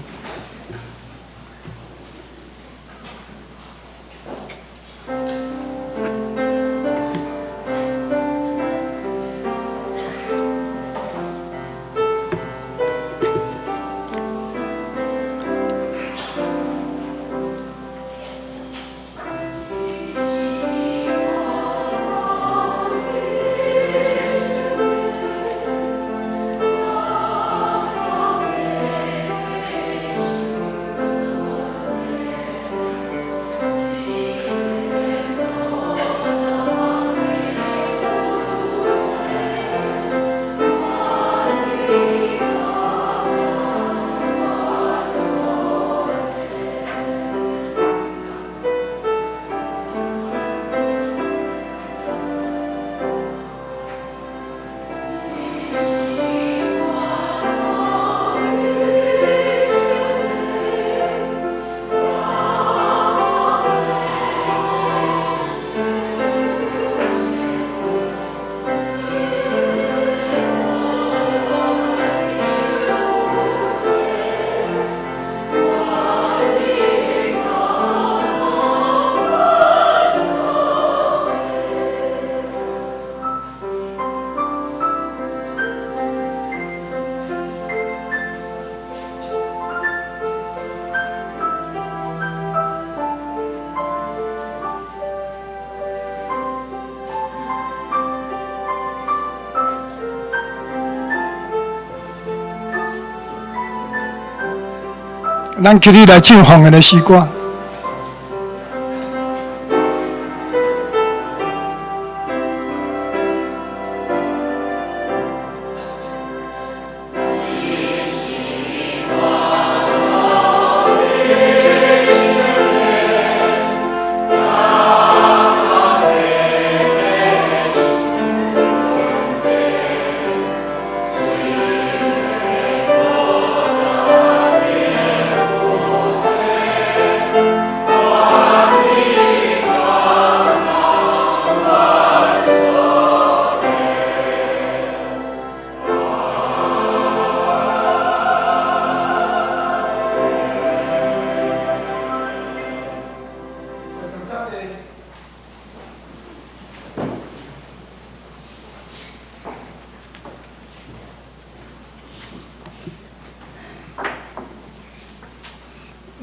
咱起立來唱奉獻的詩歌。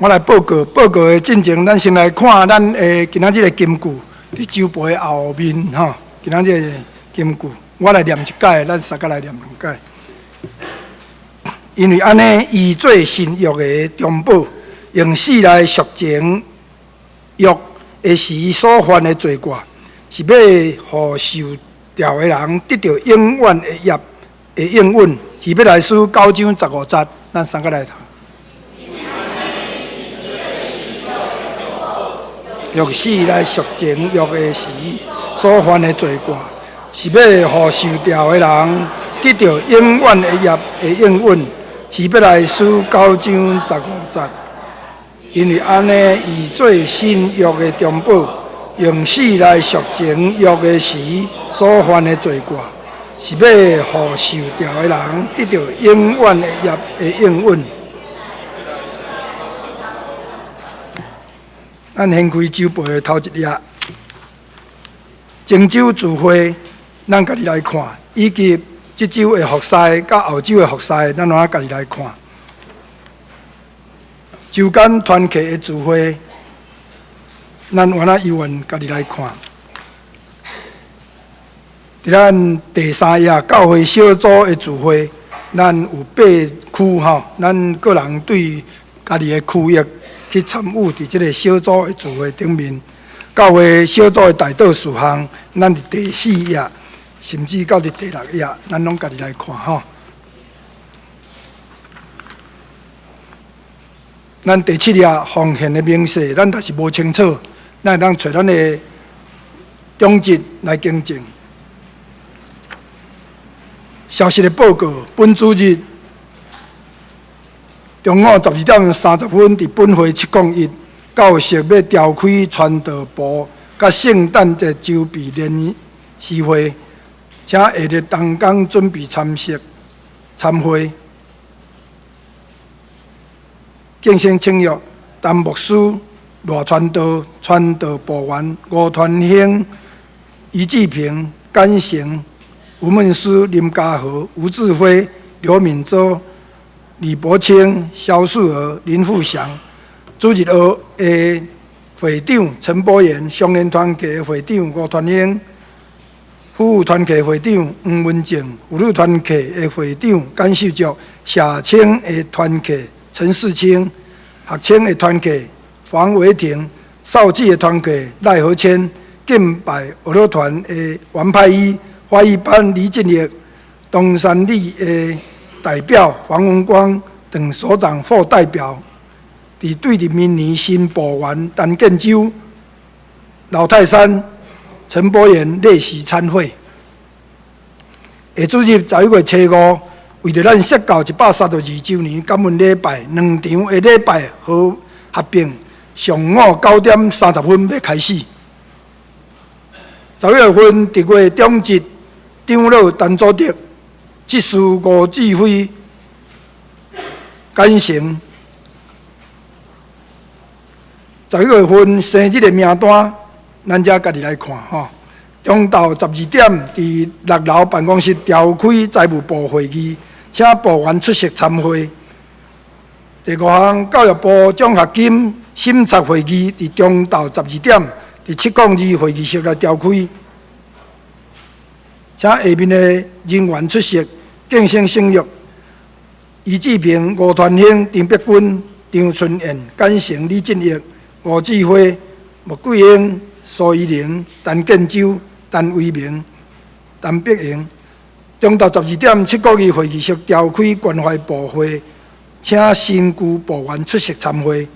我來報告，報告的進前，咱先來看咱的今仔日的金句，佇周報的後面吼。今仔日的金句，我來念一擺，咱相共來念兩擺。因為按呢，伊做新約的中保，用死來贖清約的時所犯的罪過，是欲予受召的人得著永遠的業的應允。希伯來書9章15節，咱相共來讀。用死來贖清約的時所犯的罪過，是欲予受召的人得著永遠的業的應允。希伯來書9章15節，因為按呢，伊做新約的中保，用死來贖清約的時所犯的罪過，是欲予受召的人得著永遠的業的應允。咱掀開週報的頭一頁，漳州聚會，咱家己來看，以及這週的服事，佮後週的服事，咱攏愛家己來看。週間團契的聚會，咱原來猶原家己來看。佇咱第三頁教會小組的聚會，咱有八區吼，咱個人對家己的區域去參與佇這個小組的聚會頂面，教會小組的代禱事項，咱佇第四頁，甚至到佇第六頁，咱攏家己來看吼。咱第七頁奉獻的明細，咱若是無清楚，咱會當揣咱的長執來更正。消息的報告，本主日中午12點30分，佇本會701教室欲召開傳道部佮聖誕節籌備聯席會，請下日同工準備參席參會。敬請請約陳牧師、賴傳道、傳道部員吳傳興、余志平、簡成、吳孟師、林家和、吳志輝、劉敏洲、李伯清、蕭世娥、林富祥，主日學的會長陳柏元，少年團契的會長吳傳英，婦女團契會長黃文靜，婦女團契的會長簡秀竹，社青的團契陳世清，學青的團契黃維廷，少姊的團契賴和謙，敬拜樂樂團的王派一，花藝班李進業，東山里的代表黃文光等所長或代表，佇對佇明年新部員陳建州、老泰山、陳柏元列席參會。下主日11月初五，為著咱釋教132週年感恩禮拜，兩場的禮拜和合併，上午9點30分欲開始。11月份特會長執長老陳祖德。執事吳志輝、簡成，11月份生日的名單，咱才家己來看吼。中晝12點，佇六樓辦公室召開財務部會議，請部員出席參會。第五項教育部獎學金審查會議，佇中晝12點，佇702會議室來召開。請下面的人員出席，敬請省略：余志平、吳傳興、陳碧君、張春燕、簡成、李進益、吳志輝、莫桂英、蘇依玲、陳建州、陳維明、陳碧瑩。中晝12點，702會議室召開關懷部會，請新舊部員出席參會。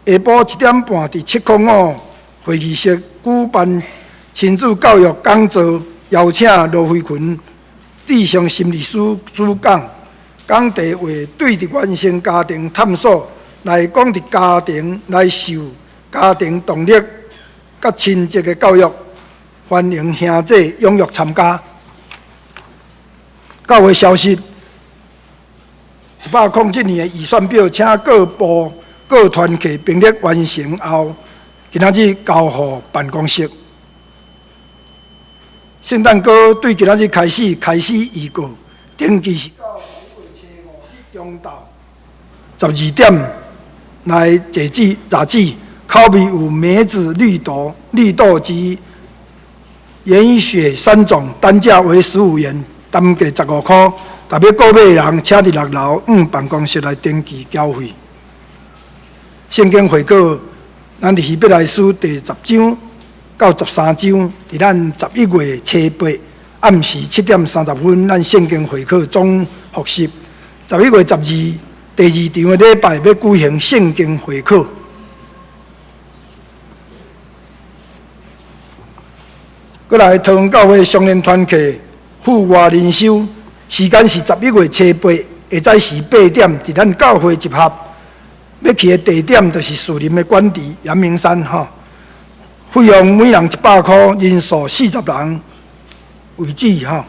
下晡1點半，佇705會議室舉辦親子教育講座。邀請羅惠群諮商心理師主講，講題為對佇原生家庭探索，來講佇家庭來受家庭動力佮親職的教育，歡迎兄弟踴躍參加。教會消息：107年的預算表，請各部各團契並列完成後，今仔日交予辦公室。聖誕歌對今仔日開始開始預告，登記是到11月初五日中晝12點，來雜誌雜誌，口味有梅子、綠豆、綠豆及圓雪三種，單價為15元，單價15箍。特別購買的人，請佇六樓向辦公室來登記繳費。聖經會考，咱佇希伯來書第10章到13章，佇咱11月初8暗時7點30分，咱聖經會考總複習。11月12第二場的禮拜欲舉行聖經會考。閣來桃園教會雙連團契戶外靈修，時間是11月初8下早時8點，佇咱教會集合。欲去的地點就是樹林的管治陽明山吼。費用每人100箍，人數40人為止吼。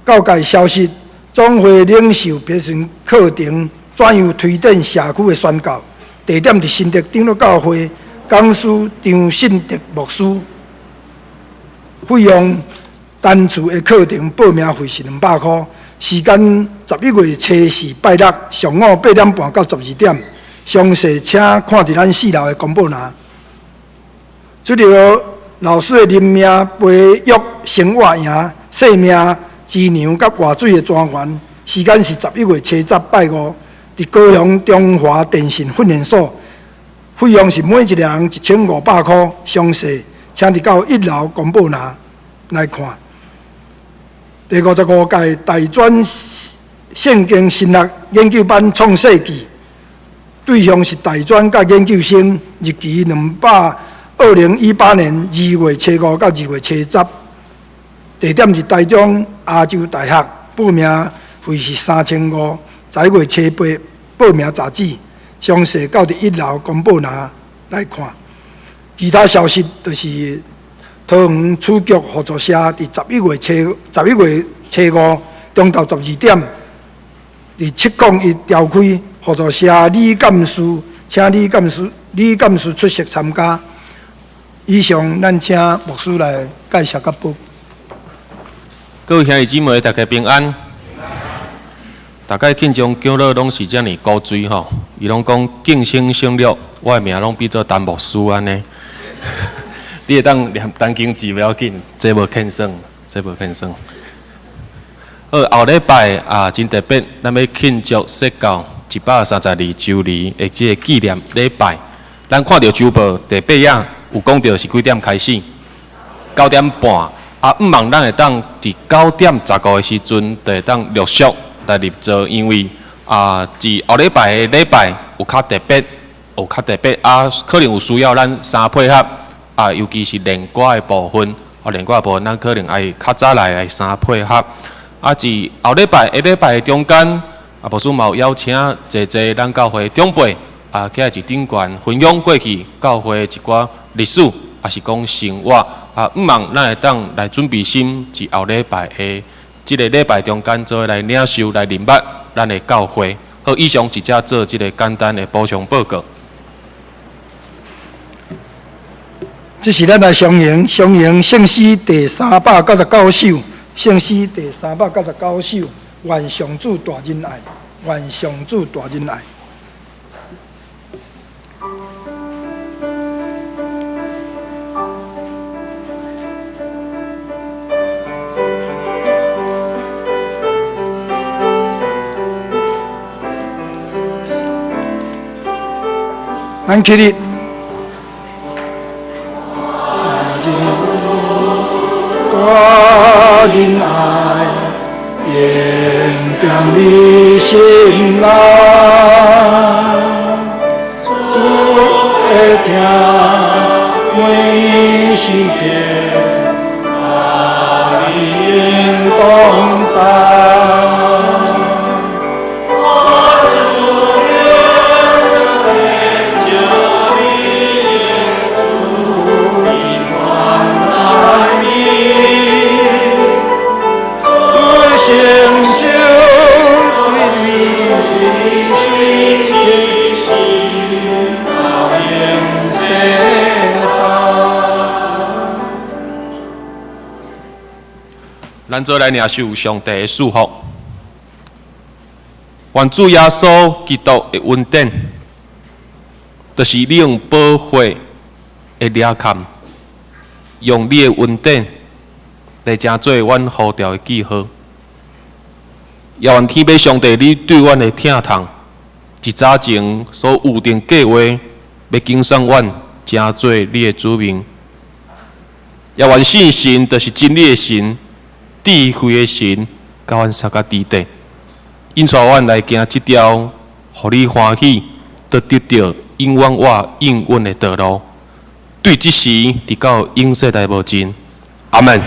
教界消息，總會領袖培訓課程怎樣推展社區的宣教？地點佇新竹長老教會，講師張信德牧師。費用單次的課程報名費是200箍，時間11月初四拜六上午8點半到12點，詳細請看佇咱四樓的公布欄。這個老師的任命培育生活營、生命之娘佮活水的專員，時間是11月初10拜五，佇高雄中華電信訓練所，費用是每一个人1500箍，詳細請佇到一樓公布欄來看。第55屆大專聖經神學研究班創世紀，對象是大專佮研究生，日期2018年2月初5到2月初10，地點是台中亞洲大學，報名費是3500，11月初8報名截止，詳細到佇一樓公布欄來看。其他消息就是桃園儲局合作社佇11月初5中晝12點，佇701召開合作社理監事，請理監事出席參加。以上，咱請牧師來介紹佮報。各位兄弟姊妹，大家平安。大概慶祝長老攏是遮爾古錐吼，伊攏講敬稱省略，我的名攏變做陳牧師按呢。你會當念陳經字袂要緊，這無欠算，這無欠算。好，後禮拜啊，真特別，咱欲慶祝釋教132週年的這個紀念禮拜。咱看著週報第八頁有講著是幾點開始？9點半。啊，毋望咱會當佇9點15的時陣，就會當陸續來入座，因為啊，佇後禮拜的禮拜有較特別，有較特別啊，可能有需要咱相配合啊，尤其是練歌的部分，啊，練歌的部分，咱可能愛較早來來相配合。啊，佇後禮拜下禮拜的中間，啊，牧師嘛有邀請濟濟咱教會長輩啊，徛佇頂懸分享過去教會一寡歷史，抑是講生活啊，毋望咱會當來準備心，佇後禮拜的這个禮拜中間做伙來領受、來認捌咱的教會。好，以上直接做這个簡單的補充報告。這是咱來相迎，相迎聖詩第399首，聖詩第399首，願上主大仁愛，願上主大仁愛。咱起立。大仁愛，延踮你心內，主會聽每時刻，甲你同在。咱做來領受上帝的祝福，願主耶穌基督的恩典、就是你用寶血的掠砍，用你的恩典來成做阮呼召的記號。也願天父上帝，你對阮的疼痛，一早前所預定計劃，欲揀選阮成做你的子民。也願聖神，就是真理的神、智慧的神，佮阮相佮佇底，引帶阮來行這條，予你歡喜，得得著永遠活應允的道路。對這時，直到永世代無盡。阿門。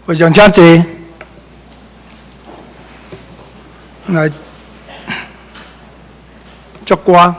非常請坐，來作歌。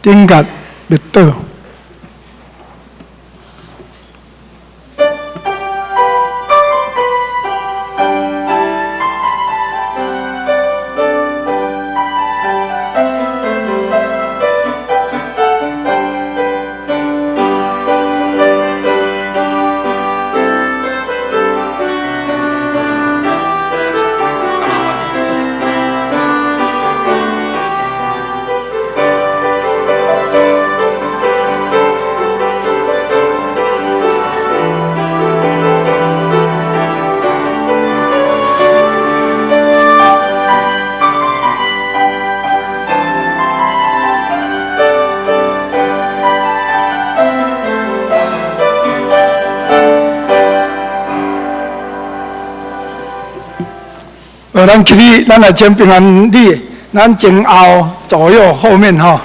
頂甲欲倒。咱起立，咱來請平安禮，咱前後左右後面吼。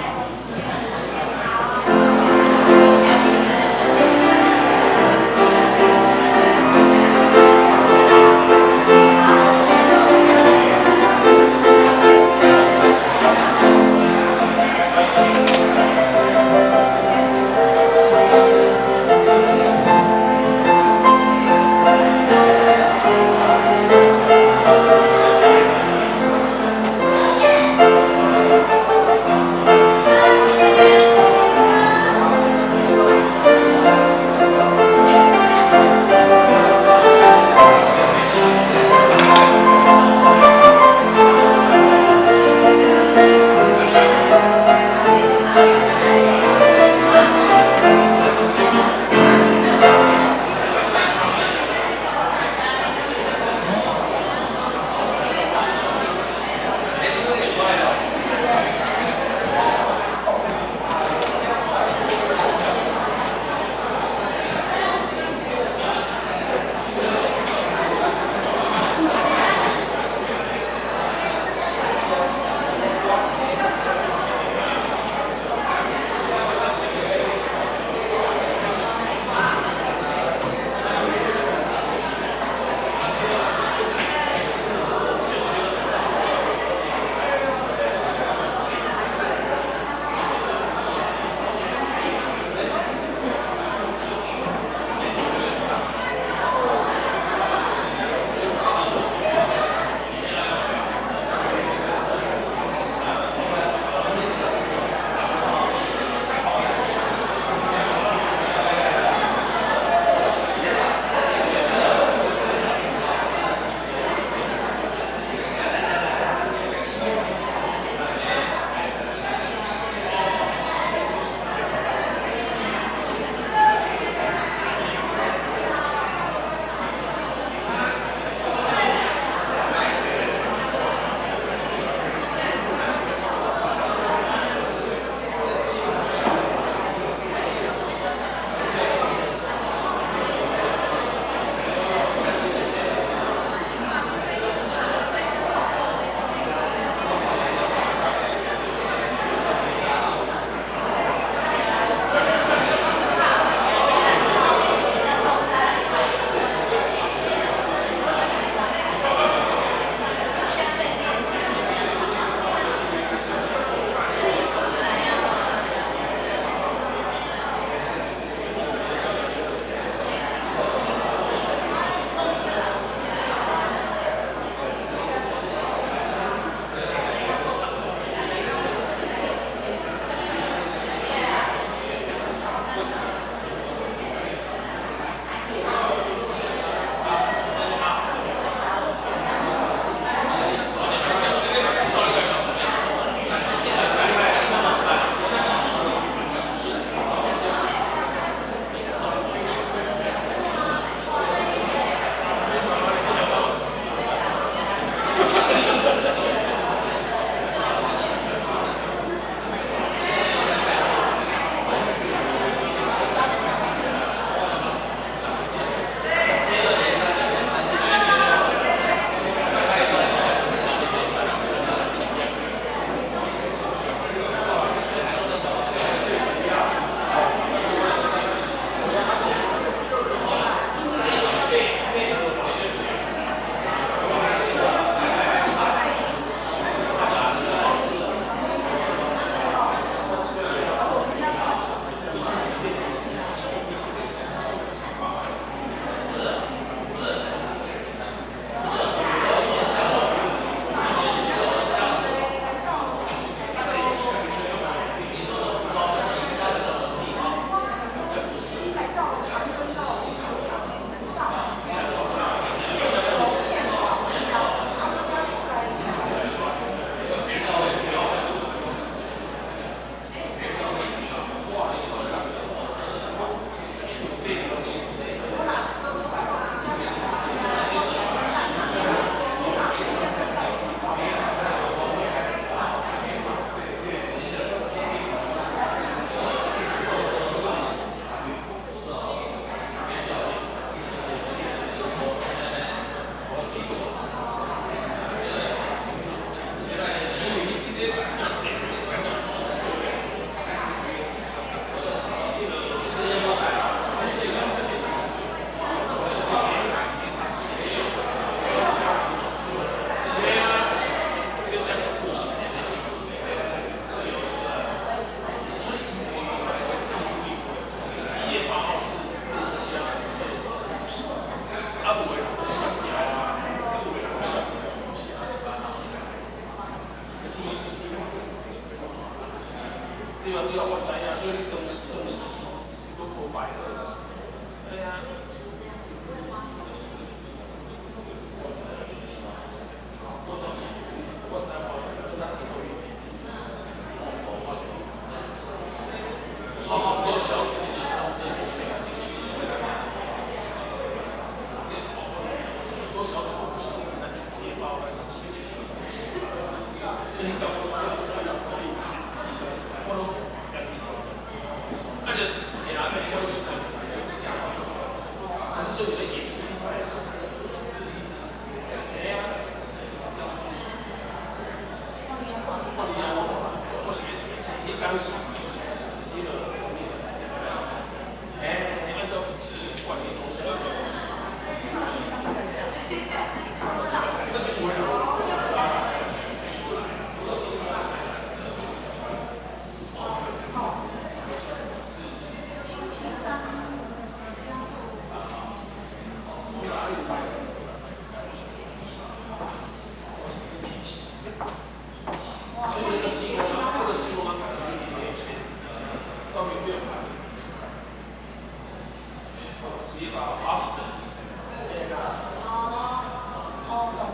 直接把好。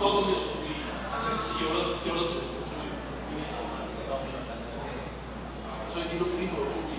都是有注意，其實有的有的主注意，所以你都你無注意。